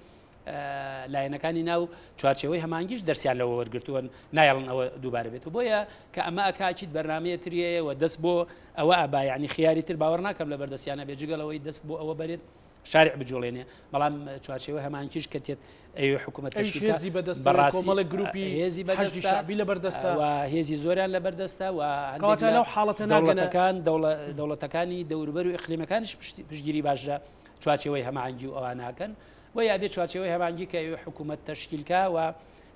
B: لایەنەکانی ناو چوارچێوەی هەمانگیش دەرسیان لەوە وەرگرتووە نایەڵن ئەوە دووبارە بێت و بۆیە کە ئەمە ئەکاچیت بەرنمەیە تریەیە و دەست بۆ ئەوە ئەبا یعنی خیاری تر باوەڕ ناکەم لە بەردەستیانە بێ جگەلەوەی دەست بۆ ئەوە بەرێت شارع بجوڵێنێ بەڵام چوارچێوە هەمانکیش کە تێت ئەوێ حکوومەت
A: ئەویش
B: تەشکیل
A: هێزی بەدەستە
B: بەڕاستی
A: کۆمەڵێک گروپی
B: هێزی
A: حەشدی
B: بەدەستە
A: شەعبی لەبەردەستە
B: و هێزی زۆریان لەبەردەستە و هەندێک
A: کەواتە
B: لە
A: لەو حاڵەتە ناگەنە
B: دەوڵەتەکان دەوڵەتەکانی دەوروبەر و ئیقلیمەکانیش پشتگیری باش لە چوارچێوەی هەماهەنگی و ئەواناکەن بۆیە ئەبێ چوارچێوەی هەماهەنگی کە ئەوێ حکوومەت تەشکیلکا و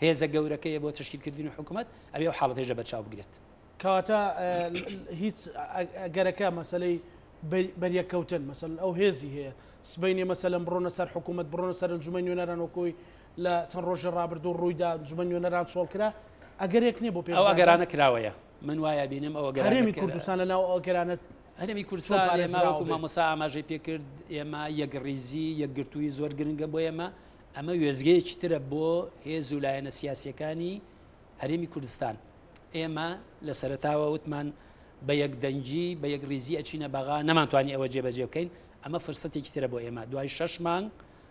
B: هێزە گەورەکەیە بۆ تەشکیلکردنی حکوومەت ئەبێ ئەو حاڵەتەیش لەبەرچاو بگرێت.
A: کەواتە هیچ ئەگەرەکە مەسەلەی بەریەککەوتن مەسەلەن ئەو هێزی هەیە سبەینێ مەسەلەن بڕۆنە سەر حکوومەت بڕۆنە سەر ئەنجومەنی نوێنەران وەکۆی لە چەند ڕۆژی ڕابردوو ڕوویدا ئەنجومەنی نوێنەران چۆڵ کرا ئەگەرێک نییە بۆ
B: ئەو
A: پێکدادان
B: ئەگەرانە کراوەیە من وایە بینم ئەو ئەگەرانە
A: هەرێمی کوردستان لە ناو ئەو ئەگەرانە
B: هەرێمی
A: چۆن
B: کوردستان ئێمە
A: پارێزراوە
B: وەکو
A: بێ؟
B: مامۆستا ئاماژەی پێکرد ئێمە یەکڕیزی یەکگرتوویی زۆر گرنگە بۆ ئێمە ئەمە وێستگەیەکی ترە بۆ هێز و لایەنە سیاسیەکانی هەرێمی کوردستان. ئێمە لە سەرەتاوە وتمان بە یەک دەنگی بە یەک ریزی ئەچینە بەغا نەمانتوانی ئەوە جێبەجێ بکەین ئەمە فرسەتێکی ترە بۆ ئێمە دوای شەش مانگ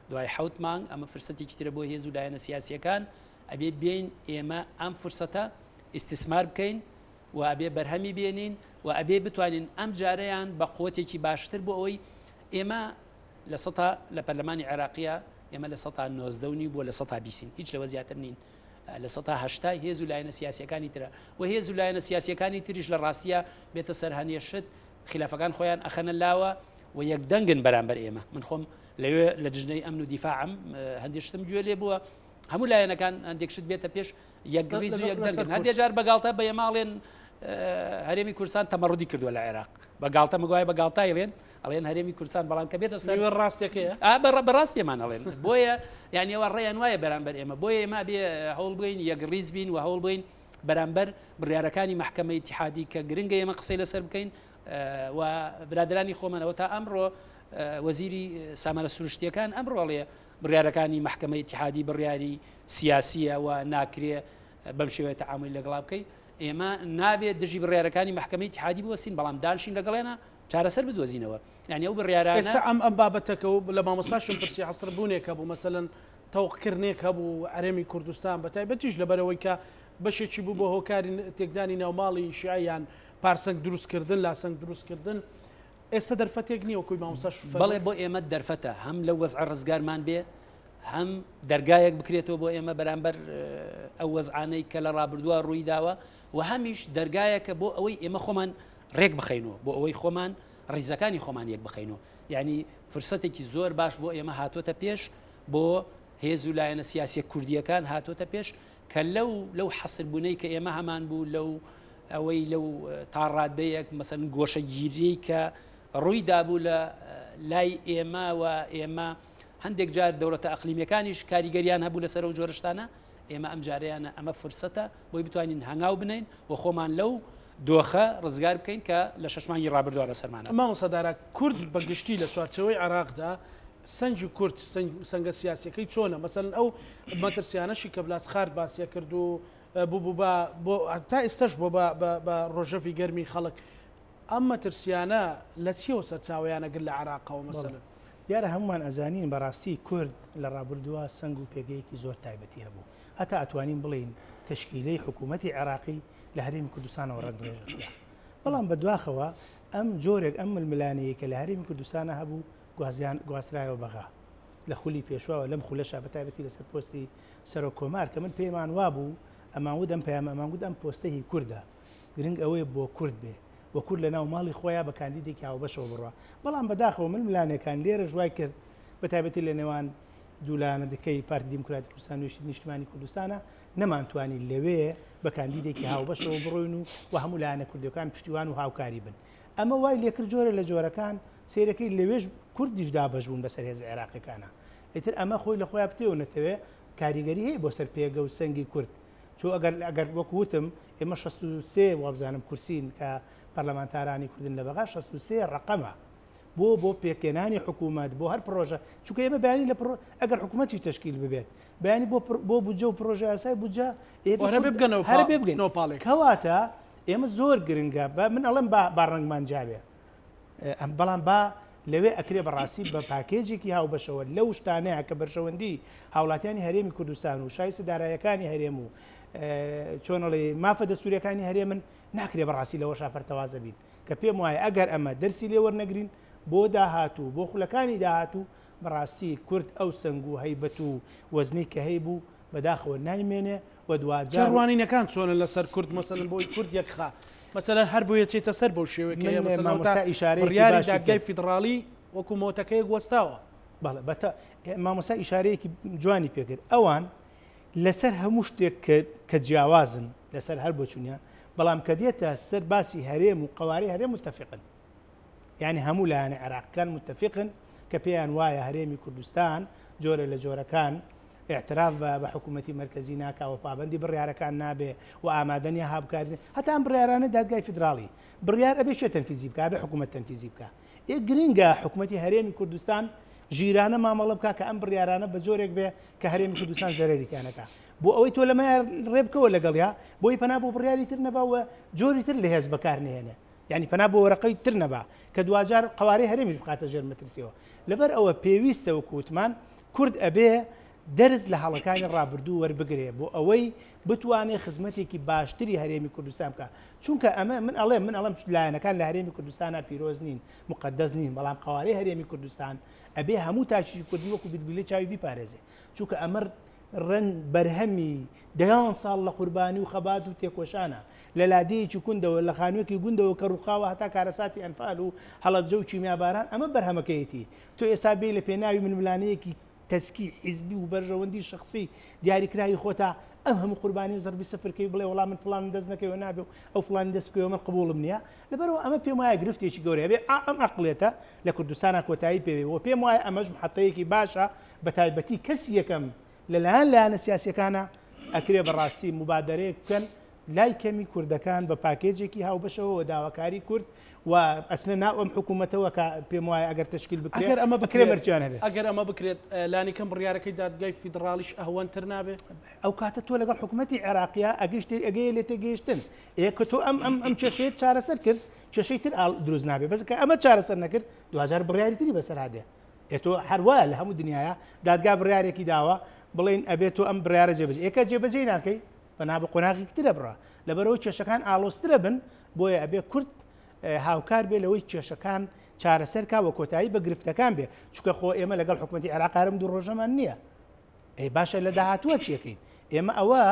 B: دوای حەوت مانگ ئەمە فرسەتێکی ترە بۆ هێز و لایەنە سیاسیەکان ئەبێ بێین ئێمە ئەم فرسەتە ئیستیسمار بکەین و ئەبێ بەرهەمی بێنین و ئەبێ بتوانین ئەم جارەیان بە قوتێکی باشتر بۆ ئەوەی ئێمە لە سەتا لە پەرلەمانی عێراقیە ئێمە لە سەتا نۆزدە و نیو بۆ لە سەتا بیسین هیچ لەوە زیاتر نین لە سەتا هەشتای هێز و لایەنە سیاسیەکانی ترە و هێز و لایەنە سیاسیەکانی تریش لە ڕاستیە بێتە سەر هەنێ شت خلافەکان خۆیان ئەخەنە لاوە و یەک دەنگن بەرامبەر ئێمە من خۆم لەوێ لە جژنەی ئەمن و دیفاعم هەندێک شتم گوێ لێ بووە هەموو لایەنەکان هەندێک شت بێتە پێش یەکڕیز و یەک دەنگن هەندێک جار بە گاڵتە بە ئێماڵێن هەرێمی کوردستان تەمەڕودی کردووە لە عێراق بە گاڵتە مگوایە بە گاڵتای ڵێن ئەڵێن هەرێمی کوردستان بەڵام کە بێتە سەر
A: ڕاستەکەی
B: بەڕاست پێمان ئەڵێن بۆیە یعنی ئەوە ڕێیان وایە بەرامبەر ئێمە بۆیە ئێمە بێ هەوڵ بین یەک ڕیز بین و هەوڵ بین بەرامبەر بڕیارەکانی محکمەی ئیتیحادی کە گرنگە ئێمە قسەی لەسەر بکەین و برادرانی خۆمانەوە تا ئەمڕۆ وەزیری سامانە سروشتیەکان ئەمڕۆڵێ بڕیارەکانی مەحکەمەی ئیتیحادی بڕیاری سیاسیە و ناکرێ بەم شێوەیە تەعامولی لەگەڵا بکەی، ئێمە نابێ دژی بڕیارەکانی مەحکەمەی ئیتیحادی بوەستین، بەڵام دانشین لەگەڵیانا چارەسەر بدۆزینەوە، یانی ئەو بڕیارانە.
A: ئێستا ئەم ئەم بابەتەکە و لە مامۆستاشم پرسی حەسر بوونێک هەبوو مەسەلەن تەوقکردنێک هەبوو هەرێمی کوردستان بە تایبەتیش لەبەرئەوەی کە بەشێکی بوو بۆ هۆکاری تێکدانی ناوماڵی شیعە یان پارسەنگ دروستکردن لاسەنگ دروستکردن ئێستا دەرفەتێک نییە وەکوی مامۆستاش فەرمووی.
B: بەڵێ بۆ ئێمە دەرفەتە هەم لەو وەزعە ڕزگارمان بێ هەم دەرگایەک بکرێتەوە بۆ ئێمە بەرامبەر ئەو وەزعانەی کە لە ڕابردووە ڕووی داوە و هەمیش دەرگایەکە بۆ ئەوەی ئێمە خۆمان ڕێک بخەینەوە بۆ ئەوەی خۆمان ڕیزەکانی خۆمان یەک بخەینەوە یعنی فرسەتێکی زۆر باش بۆ ئێمە هاتۆتە پێش بۆ هێز و لایەنە سیاسیە کوردیەکان هاتۆتە پێش کە لەو لەو حەسربوونەی کە ئێمە هەمان بوو لەو ئەوەی لەو تا ڕادەیەک مەسەن گۆشەگیریی کە ڕووی دابوو لە لای ئێمە و ئێمە هەندێک جار دەوڵەتە ئەقلیمیەکانیش کاریگەریان هەبوو لەسەر ئەو جۆرە شتانە، ئێمە ئەم جارەیانە ئەمە فرسەتە بۆی بتوانین هەنگاو بنێین و خۆمان لەو دۆخە ڕزگار بکەین کە لە شەش مانگی ڕابردووە بەسەرمان هات.
A: مامۆستا دارا، کورد بە گشتی لە چوارچێوەی عێراقدا سەنگی کورد، سەنگە سیاسیەکەی چۆنە؟ مەسەلەن ئەو مەترسیانەشی کە بلاسخارت باسی کرد و بوو بە بۆ تا ئێستاش بووە بە ڕۆژەڤی گەرمی خەڵک، ئەم مەترسیانە لە چیەوە سەرچاوەیان ئەگرت لە عێراقەوە مەسەلەن؟
C: دیارە هەموومان ئەزانین بەڕاستی کورد لە ڕابردووە سەنگ و پێگەیەکی زۆر تایبەتی هەبوو هەتا ئەتوانین بڵێین تەشکیلەی حکوومەتی عێراقی لە هەرێمی کوردستانەوە ڕەنگڕێژ ئەکرا بەڵام بەدواخەوە ئەم جۆرێک ئەم ململانێیەی کە لە هەرێمی کوردستانە هەبوو گوازیان گواسترایەوە بەغا لە خولی پێشواوە لەم خولەشا بە تایبەتی لەسەر پۆستی سەرۆک کۆمار کە من پێمان وابوو ئەمان وت ئەم پەیامە ئەمان گوت ئەم پۆستە هی کوردە گرنگ ئەوەیە بۆ کورد بێ و کورد لە ناو ماڵی خۆیا بە کاندیدێکی هاوبەشەوە بڕوا بەڵام بەداخەوە ململانێکان لێرەش وای کرد بە تایبەتی لە نێوان دوو لایەنەکەی پارتی دیموکراتی کوردستان و یەکێتی نیشتمانی کوردستانە نەمانتوانی لەوێ بە کاندیدێکی هاوبەشەوە بڕۆین و و هەموو لایەنە کوردیەکان پشتیوان و هاوکاری بن ئەمە وای لێکرد جۆرە لە جۆرەکان سەیرەکەی لەوێش کوردیش دابەش بوون بەسەر هێزە عێراقیەکانە ئیتر ئەمە خۆی لە خۆیان بتێ و نەتەوێ کاریگەری هەیە بۆ سەر پێگە و سەنگی کورد چۆ ئەگەر ئەگەر وەک وتم ئێمە 63 وابزانم کورسین کە پەرلەمانتارانی کوردن لە بەغا 63 ڕقەمە بۆ بۆ پێکێنانی حکوومەت بۆ هەر پرۆژە چونکە ئێمە بەیانی لە پرۆ ئەگەر حکوومەتی تشکیل ببێت بەیانی بۆ بۆ بودجە و پرۆژە یاسای بودجە
A: هەر بگەنەوە
C: هەر بێ بگەنەوە پاڵێک کەواتە ئێمە زۆر گرنگە بە من ئەڵێم با با ڕەنگمان جاوێ ئەم بەڵام با لەوێ ئەکرێ بەڕاستی بە پاکێجێکی هاوبەشەوە لەو شتانەیە کە بەرژەوەندی هاوڵاتیانی هەرێمی کوردستان و شایستە دارایەکانی هەرێم و چۆنەڵێ مافە دەستوریەکانی هەرێمن ناکرێ بەڕاستی لەوەشا پەرتەوازە بین کە پێم وایە ئەگەر ئەمە دەرسی لێ وەرنەگرین بۆ داهاتوو بۆ خولەکانی داهاتوو بەڕاستی کورد ئەو سەنگ و هەیبەت و وەزنەی کە هەیبوو بەداخەوە نایمێنێ و دواجار.
A: تێڕوانینەکان چۆنە لەسەر کورد مەسەلەن بۆی کورد یەکخا مەسەلەن هەر بۆیە چێتە سەر بەو شێوەیە کە هەیە
C: من
A: مەسەلەن ئەوەتا
C: مامۆستا ئیشارەیەکی
A: بڕیاری
C: باشی
A: دادگای
C: کرد.
A: فیدڕاڵی وەکو مۆتەکەیەک وەستاوە.
C: بەڵێ بەتە مامۆستا ئیشارەیەکی جوانی پێکرد ئەوان لەسەر هەموو شتێک کە کە جیاوازن لەسەر هەر بۆچونیان بەڵام کە دێتە سەر باسی هەرێم و قەوارەی هەرێم متفقن یانی هەموو لایەنە عێراقیەکان متفقن کە پێیان وایە هەرێمی کوردستان جۆرە لە جۆرەکان اعتراف بە بە حکوومەتی مەرکەزی ناکا و پابەندی بڕیارەکان نابێ و ئامادە نیە هاوکاری هەتا ئەم بڕیارانە دادگای فیدراڵی بڕیار ئەبێ کێ تەنفیزی بکا ئەبێ حکوومەت تەنفیزی بکا ئێ گرنگە حکوومەتی هەرێمی کوردستان ژیرانە مامەڵە بکا کە ئەم بڕیارانە بە جۆرێک بێ کە هەرێمی کوردستان زەرەری تیا نەکا. بۆ ئەوەی تۆ لەمە ڕێ بکەوە لەگەڵیا، بۆی پەنا بۆ بڕیاری تر نەبا و جۆری تر لە هێز بەکار نەهێنێ. یانی پەنا بۆ وەرەقەی تر نەبا کە دواجار قەوارەی هەرێمیش بخاتە ژێر مەترسیەوە. لەبەر ئەوە پێویستە وەکو وتمان کورد ئەبێ دەرس لە هەڵەکانی ڕابردوو وەربگرێ بۆ ئەوەی بتوانێ خزمەتێکی باشتری هەرێمی کوردستان بکا. چونکە ئەمە من ئەڵێم من ئەڵێم لایەنەکان لە هەرێمی کوردستانا پیرۆز نین، موقەدەس نین، بەڵام قەوارەی هەرێمی کوردستان ئەبێ هەموو تاکێکی کوردی وەکو بیلبیلەی چاوی بیپارێزێ. چونکە ئەمە رەنج بەرهەمی دەیان ساڵ لە قوربانی و خەبات و تێکۆشانە، لە لادێیەکی کوندەوە، لە خانوویەکی گوندەوە کە ڕووخاوە هەتا کارەساتی ئەنفال و هەڵەبجە و کیمیاباران، ئەمە بەرهەمەکەیەتی. تۆ ئێستا بێی لە پێناوی ململانێیەکی تەسکی حیزبی و بەرژەوەندی شەخسی دیاریکراوی خۆتا ئەم هەموو قوربانیە زەربی سفر کەی و بڵێ وەڵا من فڵانم دەست نەکەوێ نابێ و ئەو فڵانی دەست بکەوێ من قبوڵم نییە. لەبەرئەوە ئەمە پێم وایە گرفتێکی گەورەیە. ئەبێ ئەم عەقڵیەتە لە کوردستانا کۆتایی پێ بێ و پێم وایە ئەمەش محەتەیەکی باشە بەتایبەتی کەسی یەکەم لەلایەن لایەنە سیاسیەکانە ئەکرێ بەڕاستی موبادەرەیەک بکەن لای کەمی کوردەکان بە پاکێجێکی هاوبەشەوە و داواکاری کورد و ئەچنە ناو ئەم حکوومەتەوە کە پێم وایە ئەگەر تەشکیل بکرێت
A: ئەگەر ئەمە
C: ئەکرێ
A: بکرێت
C: مەرجیان هەبێت.
A: ئەگەر ئەمە بکرێت لانی کەم بڕیارەکەی دادگای فیدڕاڵیش ئەهوەنتر نابێ؟
C: ئەو کاتە تۆ لەگەڵ حکوومەتی عێراقیا ئەگەیشتێ ئەگەیە لێ تێگەیشتن ئێ کە تۆ ئەم ئەم ئەم کێشەیەت چارەسەر کرد کێشەی تر ئاڵ دروست نابێ بەس کە ئەمە چارەسەر نەکرد دواجار بڕیاری تری بەسەر هادێ. ئێ تۆ هەر وایە لە هەموو دنیایا دادگا بڕیارێکی داوە بڵێین ئەبێ تۆ ئەم بڕیارە جێبەجێ ئێ کە جێبەجێی ناکەی پەنا بە قۆناغێکی ترە بڕە لەبەرئەوەی کێشەکان ئاڵۆزترە بن بۆیە ئەبێ کورد هاوکار بێ لەوەی کێشەکان چارەسەر کا وە کۆتایی بە گرفتەکان بێ چونکە خۆ ئێمە لەگەڵ حکومەتی عێراق هەرم دوو ڕۆژەمان نییە ئەی باشە لە داهاتووە چیەکەین ئێمە ئەوە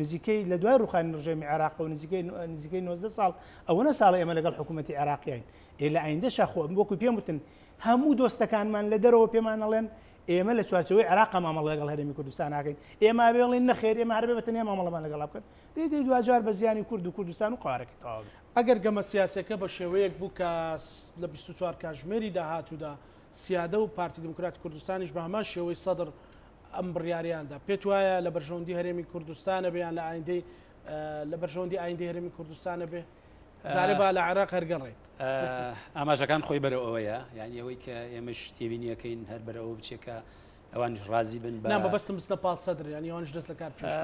C: نزیکەی لە دوای ڕوخانی ڕژێمی عێراق و نزیکەی نزیکەی 90 ساڵ ئەوەنە ساڵە ئێمە لەگەڵ حکوومەتی عێراقیین ئێ لە ئایندەشا خۆ وەکو پێم وتن هەموو دۆستەکانمان لە دەرەوە پێمان ئەڵێن ئێمە لە چوارچێوەی عێراقا مامەڵە لەگەڵ هەرێمی کوردستان ناکەین، ئێمە ئەبێ بڵێین نەخێر ئێمە هەر ئەبێ بە تەنیا مامەڵەمان لەگەڵا بکەن، دەی دەی دواجار بە زیانی کورد و کوردستان و قەوارەکەی تەواو بێ.
A: ئەگەر گەمە سیاسیەکە بە شێوەیەک بوو کە لە 24 کاژمێری داهاتوودا سیادە و پارتی دیموکراتی کوردستانیش بە هەمان شێوەی سەدر ئەم بڕیارەیان دا، پێت وایە لە بەرژەوەندی هەرێمی کوردستانە بێ یان لە ئایندەی لە بەرژەوەندی ئایندەی هەرێمی کوردستانە بێ؟ جارێ با لە عێراق هەر گەڕێین.
B: ئاماژەکان خۆی بەرەو ئەوەیە یعنی ئەوەی کە ئێمەش تێبینیەکەین هەر بەرە ئەوە بچێت کە ئەوانیش ڕازی بن
A: بە مەبەستم بچنە پاڵ سەدر یعنی ئەوانیش دەست لە کار بکێشن.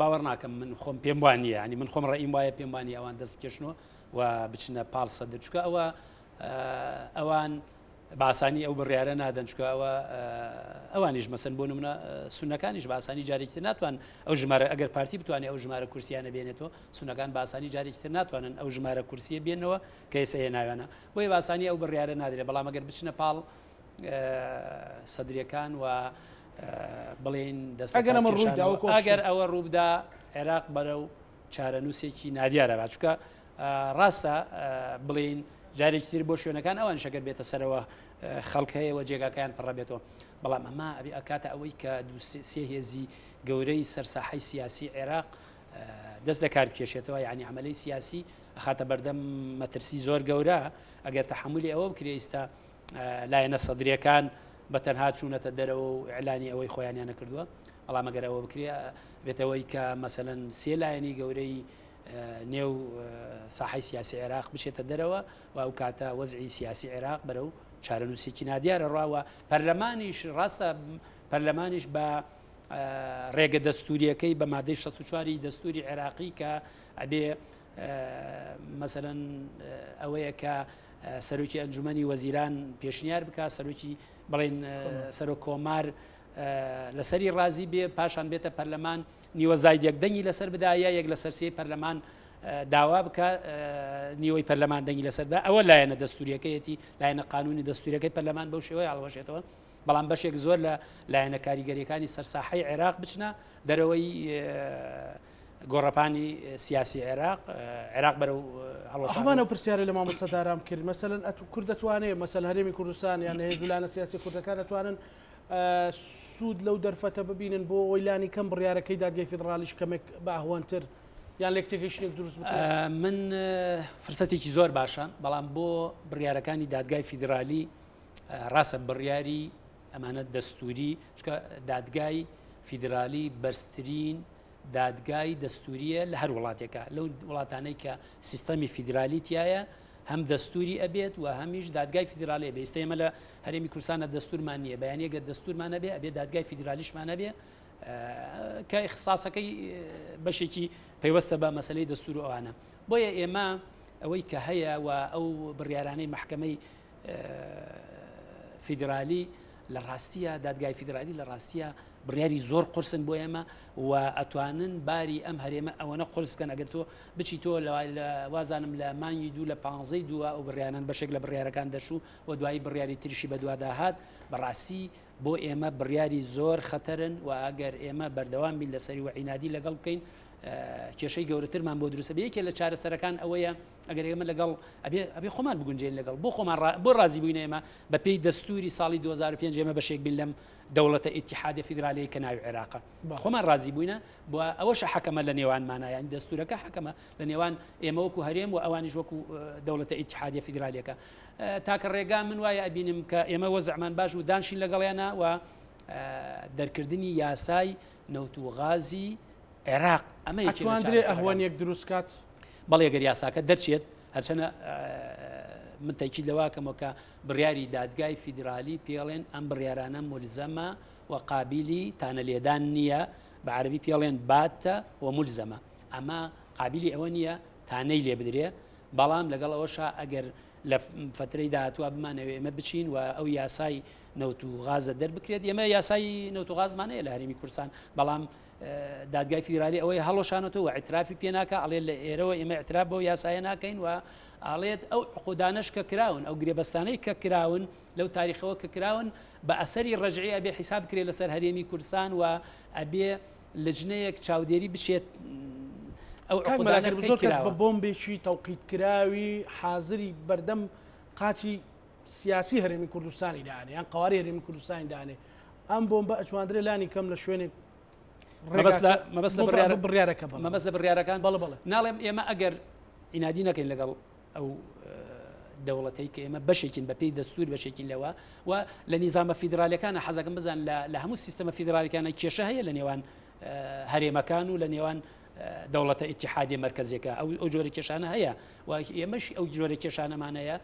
B: باوەڕ ناکەم من خۆم پێم وان نییە ینی من خۆم ڕێیم وایە پێم وانی ئەوان دەست بکێشنەوە و بچنە پاڵ سەدر چکە ئەوە ئەوان بە ئاسانی ئەو بڕیارە نادەن چکە ئەوە ئەوانیش مەسەن بۆ نمونە سونەکانیش بە ئاسانی جارێکی تر ناتوان ئەو ژمارە ئەگەر پارتی بتوانێت ئەو ژمارە کورسیانە بێنێتەوە سونەکان بە ئاسانی جارێکی تر ناتوانن ئەو ژمارە کورسیە بێنەوە کە ئێستا هێناویانە بۆیە بە ئاسانی ئەو بڕیارە نادرێت بەڵام ئەگەر بچنە پاڵ سەدرەکان و بڵێن دەست ئەگەر ئەوە ڕووبدا عێراق بەرەو چارەنووسێکی نادیارە با چکە ڕاستە بڵێین جارێکی تر بۆ شوێنەکان ئەوان شەگەر بێتە سەرەوە خەڵک هەیە و جێگاکەیان پڕە بێتەوە بەڵام ئەمە ئەبێ ئەکاتە ئەوەی کە سێ هێزی گەورەی سەرساحی سیاسی عێراق دەست لە کار بکێشێتەوە یعنی عملی سیاسی ئەخاتە بەردەم مەترسی زۆر گەورە ئەگەر تەحملی ئەوە بکرێ ئیستا لایەنە سەدرەکان بە تەنها چوونەتە دەرەوە و ئەلانی ئەوەی خۆیانیانە کردووە بەڵام ئەگەر ئەوە بکرێ بێتەوەی کە مەسەەن سێ لایەنی گەورەی نێو ساحەی سیاسی عێراق بچێتە دەرەوە و ئەو کاتە وەزعی سیاسی عێراق بەرەو چارەنووسێکی نادیارە ڕاوە پەرلەمانیش ڕاستە پەرلەمانیش بە ڕێگە دەستوریەکەی بە مادەی 64 دەستوری عێراقی کە ئەبێ مەسەرەن ئەوەیە کە سەرۆکی ئەنجومنی وەزیران پێشنیار بک سەرۆکی بڵێن سەرۆک کۆمار لەسەری ڕازی بێ پاشان بێتە پەرلەمان نیوە زاید یەک دەنگی لەسەر بدا یا یەک لەسەر سێی پەرلەمان داوا بکە نیوەی پەرلەمان دەنگی لەسەر بە ئەوە لایەنە دەستوریەکەیەتی لایەنە قانونی دەستوریەکەی پەرلەمان بەو شێوەیە هەڵوەشێتەوە بەڵام بەشێک زۆر لە لایەنە کاریگەریەکانی سەرساحەی عێراق بچنە دەرەوەی گۆڕەپانی سیاسی عێراق عێراق بەرەو
A: هەڵەمان ئەو پرسیارە لە مامۆستا دارام کرد مەسەلەن ئەتو کورد دەتوانێت مەسەل هەرێمی کوردستان یان هێز و لایەنە سیاسی کوردەکان دەتوانن سوود لەو دەرفەتە ببینن بۆ ئەوەی لانی کەم بڕیارەکەی دادگای فیدڕاڵیش کەمێک بە ئەهوەنتر یان لێکتێگەیشتنێک دروست بکرێت؟
B: من فرسەتێکی زۆر باشە، بەڵام بۆ بڕیارەکانی دادگای فیدرالی ڕاستە بڕیاری ئەمانە دەستوری چکە دادگای فیدرالی بەرزترین دادگای دەستوریە لە هەر وڵاتێکە لەو وڵاتانەی کە سیستەمی فیدرالی تایە. هەم دەستوری ئەبێت و هەمیش دادگای فیدرالی ئەبێ. ئێستا ئێمە لە هەرێمی کوردستانە دەستورمان نییە، بەیانی ئەگەر دەستورمان هەبێ ئەبێ دادگای فیدرالیشمان هەبێ کە ئیختساسەکەی بەشێکی پەیوەستە بە مەسلەی دەستور و ئەوانە. بۆیە ئێمە ئەوەی کە هەیە و ئەو بڕیارانەی مەحکەمەی فیدرالی لە ڕاستیە دادگای فیدرالی لە ڕاستیە بڕیاری زۆر قورسن بۆ ئێمە و ئەتوانن باری ئەم هەرێمە ئەوەنە قورس بکەن ئەگەر تۆ بچی تۆ وازانم لە مانگی دوو لە پانزەی دووە ئەو بڕیانن بەشێک لە بڕیارەکان دەرچوو و دوایی بڕیاری تریشی بەدوادا هات بەڕاستی بۆ ئێمە بڕیاری زۆر خەتەرن و ئەگەر ئێمە بەردەوام بین لەسەری و عینادی لەگەڵ بکەین کێشەی گەورەترمان بۆ دروستە بێ یەکێ لە چارەسەرەکان ئەوەیە ئەگەر ئێمە لەگەڵ ئەبێ ئەبێ خۆمان بگونجێن لەگەڵ بۆ خۆمان بۆ ڕازی بووین ئێمە بە پێی دەستوری ساڵی 2005 ئێمە بەشێک بین لەم دەوڵەتە ئیتیحادە فیدرالیەی کە ناوی عێراقە خۆمان ڕازی بووینە بۆ ئەوەشە حەکەمە لە نێوانمانە یان دەستورەکە حەکەمە لە نێوان ئێمە وەکو هەرێم و ئەوانیش وەکو دەوڵەتە ئیتیحادیە فیدرالیەکە تاکە ڕێگا من وایە ئەبینم کە ئێمە وەزعمان باش و دانشین لەگەڵیانە و دەرکردنی یاسای نەوت و غازی عێراق ئەمە یەکێ لە
A: ئەتواندرێ
B: چارەسەرەکان.
A: ئەهوەنێک دروست کات؟
B: بەڵێ گەر یاساکە دەرچێت، هەرچەنە من تەکید لەوە کەمەوە کە بڕیاری دادگای فیدرالی پێڵێن ئەم بڕیارانە ملزەمە و قابلی تانە لێدان نییە، بە عەرەبی پێڵێن باتە و ملزەمە، ئەمە قابلی ئەوە نییە تانەی لێ بدرێ، بەڵام لەگەڵ ئەوەشا ئەگەر لە فەترەی داهاتووە بمانەوێ ئێمە بچین و ئەو یاسای نەوت و غازە دەربکرێت، ئێمە یاسای نەوت و غازمان هەیە لە هەرێمی کوردستان، بەڵام دادگای فیدرالی ئەوەی هەڵوەشانەوە و اعترافی پێ ناکا، ئەڵێت لە ئێرەوە ئێمە اعتراف بەو یاسایە ناکەین و ئاڵێت ئەو عقودانەش کە کراون، ئەو گرێبەستانەی کە کراون لەو تاریخەوە کە کراون بە ئەسەری ڕەجعی ئەبێ حیساب بکرێت لەسەر هەرێمی کوردستان و ئەبێ لجنەیەک چاودێری بچێت ئەو
A: کاک
B: عقودانە
A: مەلا کەریم،
B: کەی
A: زۆر کەس
B: کراوە.
A: بە بۆمبێکی تەوقیتکراوی حازری بەردەم قاچی سیاسی هەرێمی کوردستانی دانێ یان قواری هەرێمی کوردستانی دانێ ئەم بۆمبە ئەتواندرێ لانی کەم لە شوێنێک
B: مەبەست
A: بڕیارەکە
B: مەبەست لە بڕیارەکان
A: بەڵێ بەڵێ
B: ناڵێم ئێمە ئەگەر ئینادی نەکەین لەگەڵ ئەو دەوڵەتەی کە ئێمە بەشێکین بە پێی دەستور بەشێکین لەوە و لە نیزامە فیدراالەکانە حەزەکەم بزان لە هەموو سیستەمە فیدراالەکانە کێشە هەیە لە نێوان هەرێمەکان و لە نێوان دەوڵەتە ئیتیحادی مەرکزیەکە ئەو ئەو جۆرە کێشانە هەیە و ئێمەش ئەو جۆرە کێشانەمان هەیە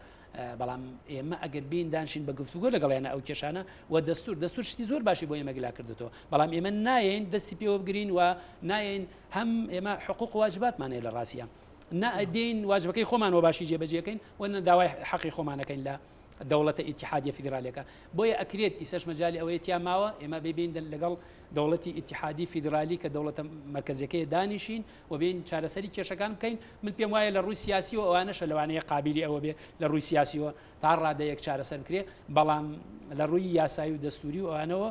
B: بەڵام ئێمە ئەگەر بین دانشین بە گفتوگۆ لەگەڵیانە ئەو کێشانە و دەستور دەستور شتی زۆر باشی بۆ ئێمە گلا کردێتەوە بەڵام ئێمە نایەین دەستی پێوە بگرین و نایەین هەم ئێمە حقوق واجباتمان هەیە لە ڕاستە نادین واجبەکەی خۆمان وە باشی جێبەجێکەین و داوای حەقی خۆمانەکەین لە دەوڵەتە ئیتیحادیە فیدرالیەکە بۆیە ئەکرێت ئیسەش مەجای ئەوەیە تیا ماوە ئێمە ببین لەگەڵ دەوڵەتی ئیتیحادی فیدرالی کە دەوڵەتە مەرکەزیەکەی دانیشین و بین چارەسەری کێشەکان بکەین من پێم وایە لە ڕووی سیاسیەوە ئەوانەشە لەوانەیە قابلی ئەوە بێ لە ڕووی سیاسیەوە تا ڕادەیەک چارەسەر بکرێ بەڵام لە ڕووی یاسایی و دەستوری و ئەوانەوە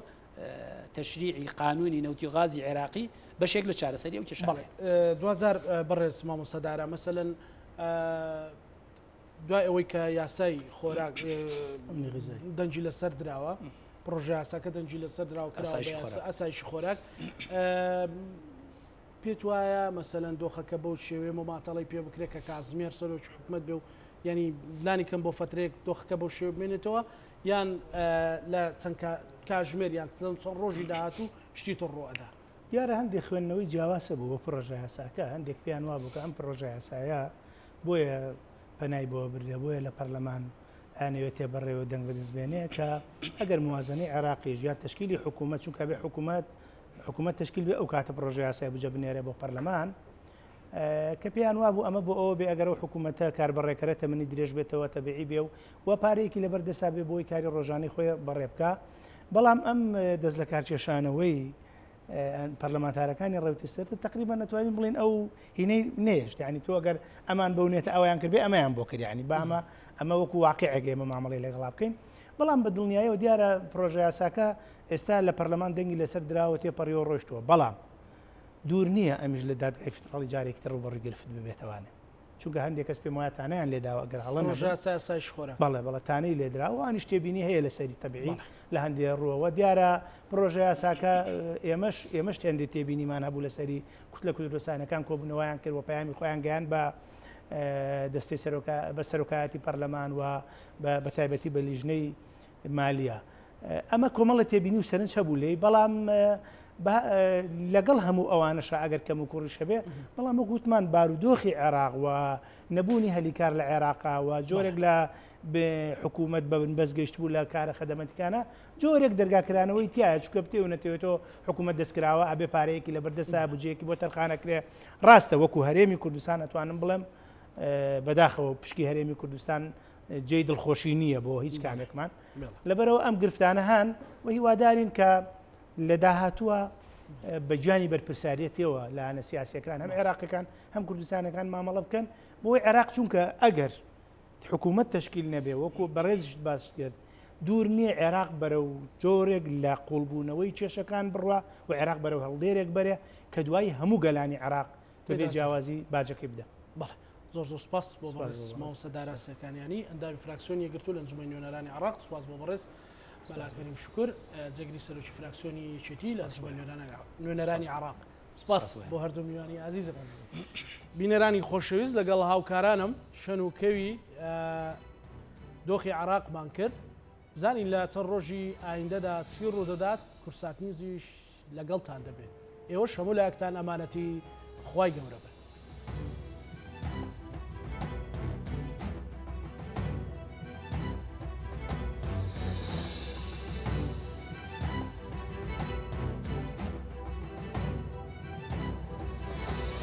B: تەشریعی قانونی نەوتی غازی عێراقی بەشێک لە چارەسەری ئەو کێشانەیە.
A: دواجار بەڕێز مامۆستا دارا مەسەلەن دوای ئەوەی کە یاسای خۆراک دەنگی لەسەر دراوە پرۆژە یاساکە دەنگی لەسەر دراوە ئاسایشی خۆراک پێت وایە مەسەلەن دۆخەکە بەو شێوەیە مۆماتەڵی پێ بکرێت کە کازمیێر سەرۆکی حکومت بێ و ینی لانی کەم بۆ فترێک دۆخەکە بەو شێوە بمێنێتەوە یان لە چەند کاژمێر یان چەند ڕۆژی داهاتوو شتی تر ڕوئەدا؟
C: دیارە هەندێک خوێندنەوەی جیاواز هەبوو بۆ پڕۆژە یاساکە، هەندێک پێیان وابوو کە ئەم پڕۆژە یاسایە بۆیە پەنای بۆ بردە بۆیە لە پەرلەمان ئەیانەوێت تێبەڕێ و دەنگ بەدەست بێنێ کە ئەگەر موازنەی عێراقیش یان تەشکیلی حکوومەت چونکە بێ حکوومەت حکوومەت تەشکیل بێ ئەو کاتە پڕۆژە یاسای بجە بنێرێ بۆ پەرلەمان کە پێیان وابوو ئەمە بۆ ئەوە بێ ئەگەر ئەو حکوومەتە کاربەڕێکەرە تەمەنی درێژ بێتەوە تەبیعی بێ و و پارەیەکی لەبەر دەسا بێ بۆی کاری ڕۆژانەی خۆی بەڕێ بکا بەڵام ئەم دەست لە کارکێشانەوەی پەرلەمانتارەکانی ڕەوتی سەدر تقریبا نەتوانین بڵین ئەو هینەی نێشت یعنی تۆ ئەگەر ئەمان بەو نێتە ئەویان کرد بێ ئەمەیان بۆ کرد یعنی بامە ئەمە وەکو واقعێک ئێمە مامەڵی لەگەڵا بکەین بەڵام بە دڵنیایەوە دیارە پرۆژە یاساکە ئێستا لە پەرلەمان دەنگی لەسەر دراوە تێپەڕیەوە ڕۆشتووە بەڵام دوور نییە ئەمیش لە دادگای فیدراڵی جارێکی تر ڕووبەڕووی گرفت ببێتەوانێ چونکە هەندێک کەس پێم وایە تانەیان لێداوە ئەگەر هەڵە نەبم.
A: پڕۆژە ئاسایش خۆراک.
C: بەڵێ بەڵێ تانەی لێدراوە ئەوانیش تێبینی هەیە لەسەری تەبیعی لە هەندێ ڕووەوە دیارە پڕۆژە یاساکە ئێمەش ئێمەش هەندێ تێبینیمان هەبوو لەسەری کوتلە کوردستانەکان کۆبوونەوەیان کرد و پەیامی خۆیان گەیاند بە دەستەی سەرۆکا بە سەرۆکایەتی پەرلەمان و بە تایبەتی بە لیژنەی مالیە. ئەمە کۆمەڵە تێبینی و سەرنج هەبوو لێی، بەڵام لەگەڵ هەموو ئەوانەشا ئەگەر کەم و کوڕیش هەبێ بەڵام وەک وتمان بارودۆخی عێراق و نەبوونی هەلیکار لە عێراقا و جۆرێک لە حکوومەت بە بنبەست گەیشتبوو لە کارە خەدەمەتیکانە جۆرێک دەرگاکرانەوەی تایە چکە بتێ و نەتەوێتەوە حکوومەت دەستکراوە ئەبێ پارەیەکی لە بەردەستا بجەیەکی بۆ تەرخانەکرێ ڕاستە وەکو هەرێمی کوردستان ئەتوانم بڵێم بەداخەوە پشکی هەرێمی کوردستان جێی دڵخۆشی نییە بۆ هیچ کامێکمان لەبەرەوە ئەم گرفتانە هەن و هیوادارین کە لە داهاتووە بە گیانی بەرپرسیارەتەوە لایەنە سیاسەکان هەم عێراقەکان هەم کوردستانەکان مامەڵە بکەن بۆی عێراق چونکە ئەگەر حکوومەت تەشکیل نەبێ وەکو بەڕێزیشت باست کرد دوور نییە عێراق بەرەو جۆرێک لە قوڵبوونەوەی کێشەکان بڕوا و عێراق بەرەو هەڵدێرێک بەرێ کە دوایی هەموو گەلانی عێراق بەبێ جیاوازی باجەکەی بدەن.
A: بەڵێ زۆر زۆر سپاس بۆ بەڕێز مامۆستا دارا سێکانیانی ئەندامی فراکسیۆنی یەکگرتوو لە ئەنجومەنی نوێنەرانی عێراق سپاس بۆ بەڕێز مەلا کەریم شوکر جێگری سەرۆکی فراکسیۆنی یەکێتی لە ئەنجومەنی نوێنەرانی عێراق سپاس بۆ هەردوو میوانی ئازیزم. بینەرانی خۆشەویست لەگەڵ هاوکارانم شەن و کەوی دۆخی عێراقمان کرد بزانین لە چەند ڕۆژی ئایندەدا چی ڕوودەدات کورسات نیوزیش لەگەڵتان دەبێت ئێوەش هەموو لایەکتان ئەمانەتی خوای گەورە بن.